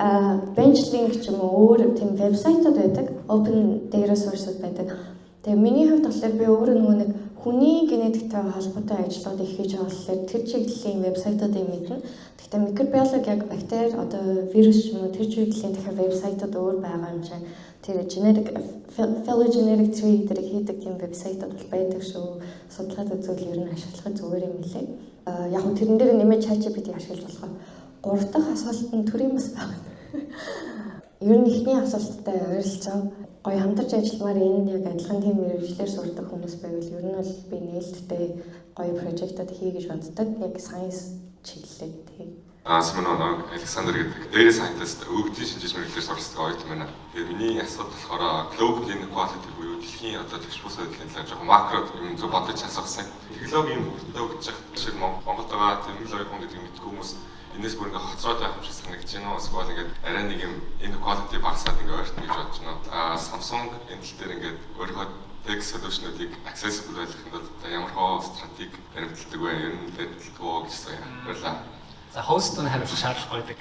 Benchling ч юм уу, өөр тийм вебсайтууд байдаг. Open data source-ууд байдаг. Тэгээ миний хувьд болохоор би өөрөө нөгөө нэг хүний генетиктэй холбоотой ажлууд их хийж байгаа болохоор тэр чиглэлийн вебсайтуудыг мэднэ. Гэхдээ микробиологи яг бактери, одоо вирус ч юм уу, тэр чиглэлийн дахиад вебсайтууд өөр байгаа юм чинь тэр genetic phylogenetic tree дээр хийдэг тийм вебсайтууд бол байдаг шүү. Судлаад үзвэл ер нь ашиглахад зүгээр юм билээ. Яг нь тэрэн дээр нэмээд ChatGPT ашиглаж болох. Гурав дахь асуулт нь төрийн бас байна. Ер нь эхний асуулттай ойролцоо гоё хамтарч ажилламаар энд яг адилхан тийм мэргэжлээр сурдаг хүмүүс байвал ер нь бол би нээлттэй гоё project ууд хий гэж боддог. Яг science чиглэлээ тийм. Семен Александр гэдэг data scientist, өгөгдлийн шинжээч мэргэжлээр суралцдаг оюутан байна. Тэгээд миний асуудал болохоор global inequality буюу дэлхийн одоо тэгш бус байдлын талаар жоохон макро юм зөв бодож асуусан. Технологийн хөгжөлтөө гэж жишээ нь Монголд байгаа тэмдэглэл оюутан гэдэг мэдэхгүй хүмүүс энэс бүр ингээ хоцроод байх юм шиг санагдаж байна уу? Эсвэл ингээд арай нэг юм inequality багасаад ингээ ойртно гэж бодож байна уу? Samsung энэ тал дээр ингээд өөрийнхөө tech solution-уудыг accessible байлгахын тулд ямар хоо стратеги баримталдаг вэ? Ер нь баримталдаг уу гэж асууя. Баярлалаа. За, host нь хариулах шаардлагагүй байдаг.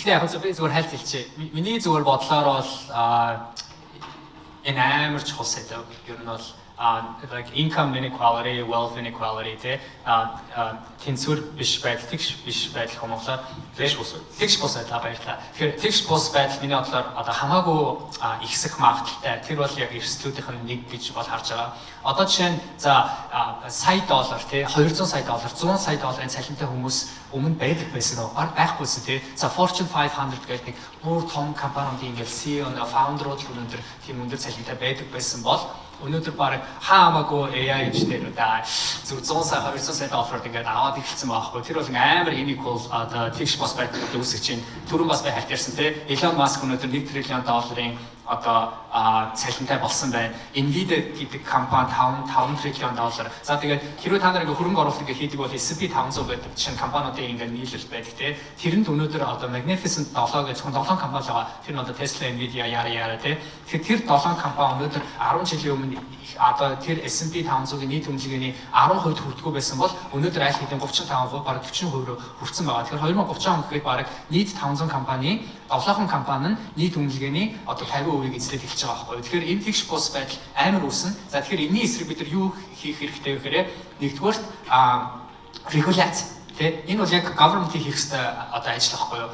Тэгэхээр яг би зүгээр хайлт хэлчихье. Миний зүгээр бодлоор бол энэ амар чухал сэдэв. Ер нь бол like income inequality, wealth inequality, те, тэнцвэр биш байдал, тэгш биш байдал хомоглоо. Тэгш бус байдал. Тэгш бус байдал, баярлалаа. Тэгэхээр тэгш бус байдал миний бодлоор одоо хамаагүй ихсэх магадлалтай. Тэр бол яг эрсдлүүдийнх нь нэг гэж бол харж байгаа. Одоо жишээ нь, за, сая доллар, те, 200 сая доллар, 100 сая долларын цалинтай хүмүүс өмнө байдаг байсан уу? Байхгүйсэн, те. За, Fortune 500 гэдэг нэг бүр том компаниудын ингээл CEO, founder-ууд л өнөөдөр тийм өндөр цалинтай байдаг байсан бол өнөөдөр баг хамаагүй AI инженерүүд зөв 100 сая, 200 сая доллараар ингээд аваад эхэлсэн байхгүй. Тэр бол амар unequal, одоо тэгш бус байдлыг үүсгэж чинь. Түрүүн бас би хальт ярьсан, те. Elon Musk өнөөдөр 1 триллион долларын одоо цалинтай болсон байна. Nvidia гэдэг компани 5 5 триллион доллар. За, тэгээд хэрвээ та нар ингээ хөрөнгө оруулалт ингээ хийдэг бол S&P 500 гэдэг чинь компаниудын ингээ нийлэл байдаг, те. Тэрэнд өнөөдөр одоо Magnificent 7 гэж зөвхөн 7 компани л байгаа. Тэр нь одоо Tesla, Nvidia, яра яра, те. Тэгэхээр тэр 7 компани өнөөдөр 10 жилийн өмнө одоо тэр S&P 500-ийн нийт үнэлгээний 10% хүрдэггүй байсан бол өнөөдөр аль хэдийн 35%, бараг 40% рүү хүрсэн байгаа. Тэгэхээр 2030 он гэхэд бараг нийт 500 компани 7 компани нь нийт үнэлгээний одоо 50%-ийг эзлээд эхэлж байгаа байхгүй. Тэгэхээр энэ тэгш бус байдал амар үүснэ. За, тэгэхээр энэний эсрэг бид нар юу хийх хэрэгтэй вэ гэхээр нэгдүгээрт регуляц, тий, энэ бол яг government-ийн хийх ёстой одоо ажил байхгүй юу?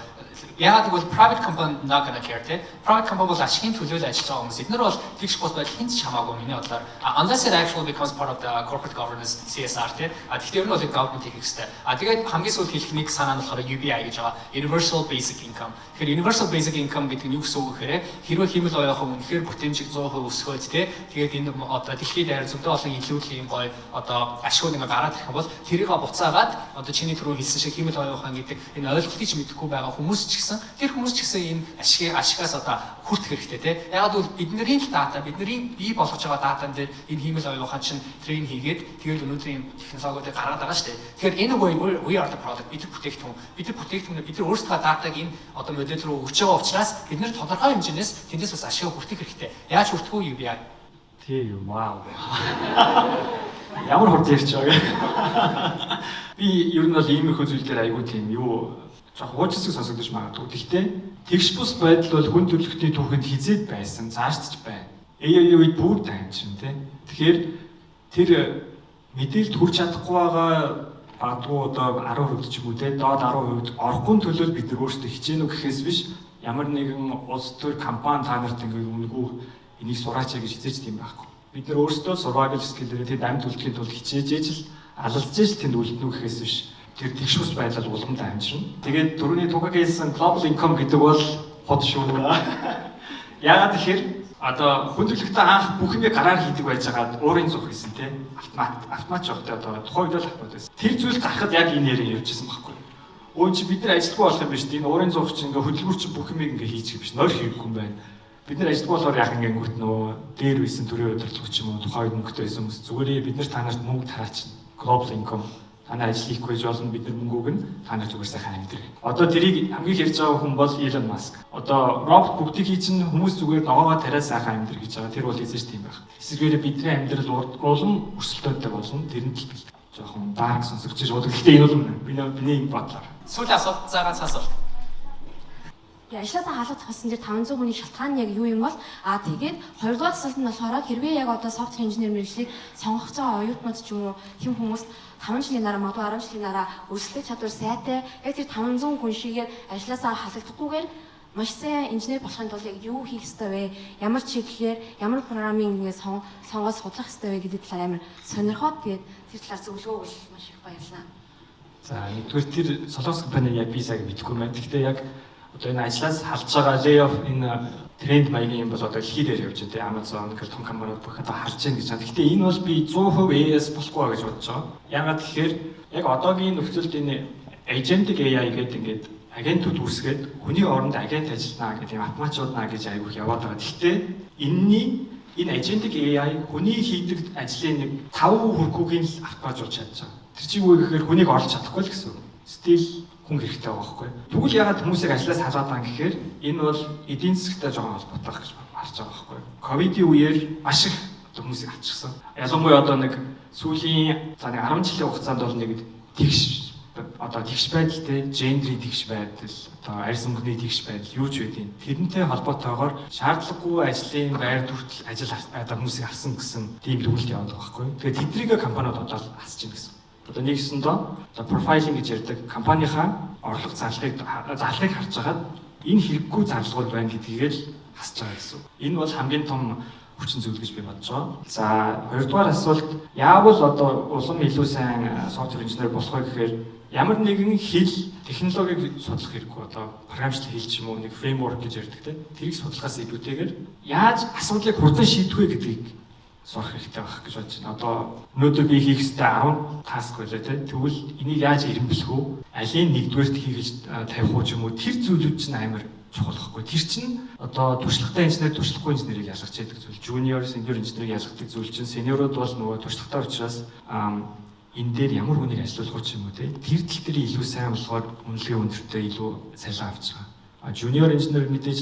Яагаад гэвэл private company not gonna care, тий. Private company бол ашигын төлөө л ажиллаж байгаа хүмүүс. Эднэр бол тэгш бус байдал хэн ч хамаагүй миний бодлоор. Unless it actually becomes part of the corporate governance, CSR, тий. А тэгэхээр нь бол government хийх ёстой. А тэгээд хамгийн сүүлд хэлэх нэг санаа нь болохоор UBI гэж байгаа. Universal Basic Income. Тэгэхээр Universal Basic Income гэдэг нь юу гэсэн үг гэхээр хэрвээ хиймэл оюухан үнэхээр бүтээмжийг 100% өсгөөд, тий, тэгээд энэ одоо дэлхийд даяар зөндөө олон илүү юм гоё одоо ашгууд ингээ гараад ирэх юм бол тэрийг буцаагаад одоо чиний түрүү хэлсэн шиг хиймэл оюун ухаан гэдэг энэ ойлголтыг ч мэдэхгүй байгаа хүмүүс ч гэсэн, тэр хүмүүс ч гэсэн энэ ашигаас одоо хүртэх хэрэгтэй, тий. Яг бол бидний л data, бидний бий болгож байгаа data н дээр энэ хиймэл оюун ухаан чинь train хийгээд тэгээд өнөөдрийн технологиудыг гаргаад байгаа шүү дээ. Тэгэхээр in a way we are the product. Бид нар бүтээгдэхүүн. Бид нар бүтээгдэхүүнээ, бид нар өөрсдөө data г энэ одоо модель руу өгч байгаа учраас бид нар тодорхой хэмжээнээс тэндээс бас ашиг хүртэх хэрэгтэй. Яаж хүртэх вэ? UBI. Тий, вау. Ямар хурд ярьж байгаа. Би ер нь бол иймэрхүү зүйл дээр айгүй тийм юу жоох хуучинсаг сонсогдож магадгүй. Гэхдээ тэгш бус байдал бол хүн төрөлхтний түүхэнд хэзээд байсан, цаашдч байна. AI үед бүр дайчин, тий. Тэгэхээр тэр мэдээлэлд хүрч чадахгүй байгаа магадгүй одоо 10% ч юм уу, те, доод 10% орохгүй төлөө бид нар өөрсдөө хичээнэ гэхээс биш, ямар нэгэн улс төр, компани та нарт ингээд үнэгүй энийг сураач гэж хэзээ ч тийм байхгүй. Бид нар өөрсдөө survival skill-ээр тэд амьд үлдэхийн тулд хичээж ижил алалцж ижил тэнд үлдэнэ гэхээс биш, тэр тэгш бус байдал уламд амжирна. Тэгээд түрүүний Тугаг хэлсэн global income гэдэг бол хот шүү. Яагаад тэгэхээр одоо хүн төрөлхтөн анх бүх юмыг гараар хийдэг байж байгаад уурын зух хийсэн, те, автомат жоохтой, одоо тухайн үед л автомат байсан. Тэр зүйл гарахад яг энэ яриа явжсэн байхгүй. Өө чи бид нар ажилтгүй болох юм биш. Энэ уурын зух чи ингээ хөдөлгүүр чи бүх юмыг ингээ хийчих юм биш. Нойр хийхгүй юм байна. Бид нар ажилтгүй болохоор яах ингэнгүүт нөө дээр байсан төрийн удирдлага ч юм уу, тухайн үед мөнгөтэй байсан хүмүүс зүгээр бид нар та нарт мөнгө тараачна. Global income, танай ажил хийхгүй байж болно, бид нар мөнгө өгнө, та нар зүгээр сайхан амьдрах. Одоо тэрийг хамгийн их ярьж байгаа хүн бол Elon Musk. Одоо робот бүгдийг хий чинь хүмүүс зүгээр ногоогоо тариад сайхан амьдрах гэж байгаа. Тэр бол хэзээ ч тийм байх. Эсвэргээр бидний амьдрал улам өрсөлдөөнтэй болно. Тэрэнд л бэлтгэх. Жоохон dark сонсогдож байна. Гэхдээ энэ бол миний бодлоор. Сүүлийн асуулт, за, ганц асуулт. Ажлаасаа халагдах болсон дээр 500 хүний шалтгаан нь яг юу юм бол? Тэгээд хоёрдугаар асуулт нь болохоор хэрвээ яг одоо software engineer мэргэжлийг сонгох байгаа оюутнууд ч юм уу хэм хүмүүс 5 жилийн дараа, магадгүй 10 жилийн дараа өрсөлдөх чадвар сайтай, яг тэр 500 хүн шигээр ажлаасаа халагдахгүйгээр маш сайн инженер болохын тулд яг юу хийх ёстой вэ? Ямар чиглэлээр, ямар программын ингэ сонгоод судлах ёстой вэ гэдэг талаар амар сонирхоод, тэгээд тэр талаар зөвлөгөө өгвөл маш их баярлалаа. За, нэгдүгээр тэр Солонгос компани яг би сайн мэдэхгүй байна. Гэхдээ яг Одоо энэ ажлаас халж байгаа layoff, энэ тренд маягийн юм бол одоо дэлхий дээр явж байгаа, тийм, Amazon гэх том компаниуд бүх одоо халж гин гэж байна. Гэхдээ энэ бол би 100% AI-аас болохгүй гэж бодож байгаа. Яагаад тэгэхээр яг одоогийн нөхцөлд энэ agentic AI гэдэг ингээд агентууд үүсгээд хүний оронд агент ажиллана гэдэг юм, автоматжуулна гэж айгүйх яваад байгаа. Гэхдээ энэний энэ agentic AI хүний хийдэг ажлын нэг 5 хүрхүүгийн л автоматжуулж чадж байгаа. Тэр чинь юу гэхээр хүнийг орлож чадахгүй л гэсэн үг. Still хүн хэрэгтэй байгаа байхгүй. Тэгвэл яагаад хүмүүсийг ажлаас халаад байгаа юм гэхээр энэ бол эдийн засгтай жоохон холбоотой гэж харж байгаа байхгүй. Ковидын үеэр маш их одоо хүмүүсийг авчихсан. Ялангуяа одоо нэг сүүлийн за нэг 10 жилийн хугацаанд бол нэг тэгш, одоо тэгш байдалтай, gender ийн тэгш байдал, одоо арьс өнгөний тэгш байдал юу ч байдیں۔ Тэрнтэй холбоотойгоор шаардлагагүй ажлын байр хүртэл ажил одоо хүмүүсийг авсан гэсэн тийм дүгнэлт яваад байгаа байхгүй. Тэгээд тэдрийг компаниуд одоо асж гин гэсэн. Одоо нэгсэндээ одоо profiling гэж ярьдаг, компанийнхаа орлого зарлахыг харж хагаад энэ хэрэггүй зарлагууд байна гэдгийг л хасж байгаа гэсэн. Энэ бол хамгийн том хүчин зүйл гэж би бодож байгаа. За, хоёрдугаар асуулт, яавал одоо улам илүү сайн software engineer болох вэ гэхээр ямар нэгэн хэл, технологиг судлах хэрэггүй, одоо програмчлал хэл ч юм уу, нэг framework гэж ярьдаг, те, тэрийг судлахаас илүүтэйгээр яаж асуудлыг хурдан шийдэх вэ гэдгийг сурах хэрэгтэй байх гэж бодож байна. Одоо өнөөдөр би хийх ёстой 10 task байлаа, те. Тэгвэл энийг яаж эрэмблэх вэ? Алийн нэгдүгээрт хийгэж тавих уу ч юм уу, тэр зүйлүүд чинь амар чухал байхгүй. Тэр чинь одоо туршлагатай инженер, туршлагагүй инженерийг ялгаж яадаг зүйл. Junior, senior инженерийг ялгадаг зүйл чинь senior ууд бол нөгөө туршлагатай учраас энэ дээр ямар хүнийг ажилуулах уу ч юм уу, те. Тэр тал дээр илүү сайн болохоор үнэлгээ өндөртэй, илүү цалин авч байгаа. А junior инженер мэдээж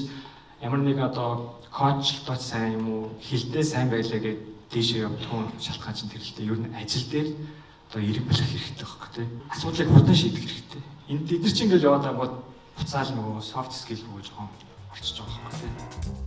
ямар нэг одоо coach лтойч сайн юм уу, хэлдээ сайн байлаа гэд дээшээ явдггүй, шалтгаан чинь тэр л дээ. Ер нь ажил дээр одоо эрэг бэлэх хэрэгтэй байхгүй, те. Асуудлыг хурдан шийдэх хэрэгтэй. Энэ тэд нар чинь ингээл яваад байгаа буцаал нөгөө soft skill нөгөө жоохон орчиж байгаа байхгүй, те.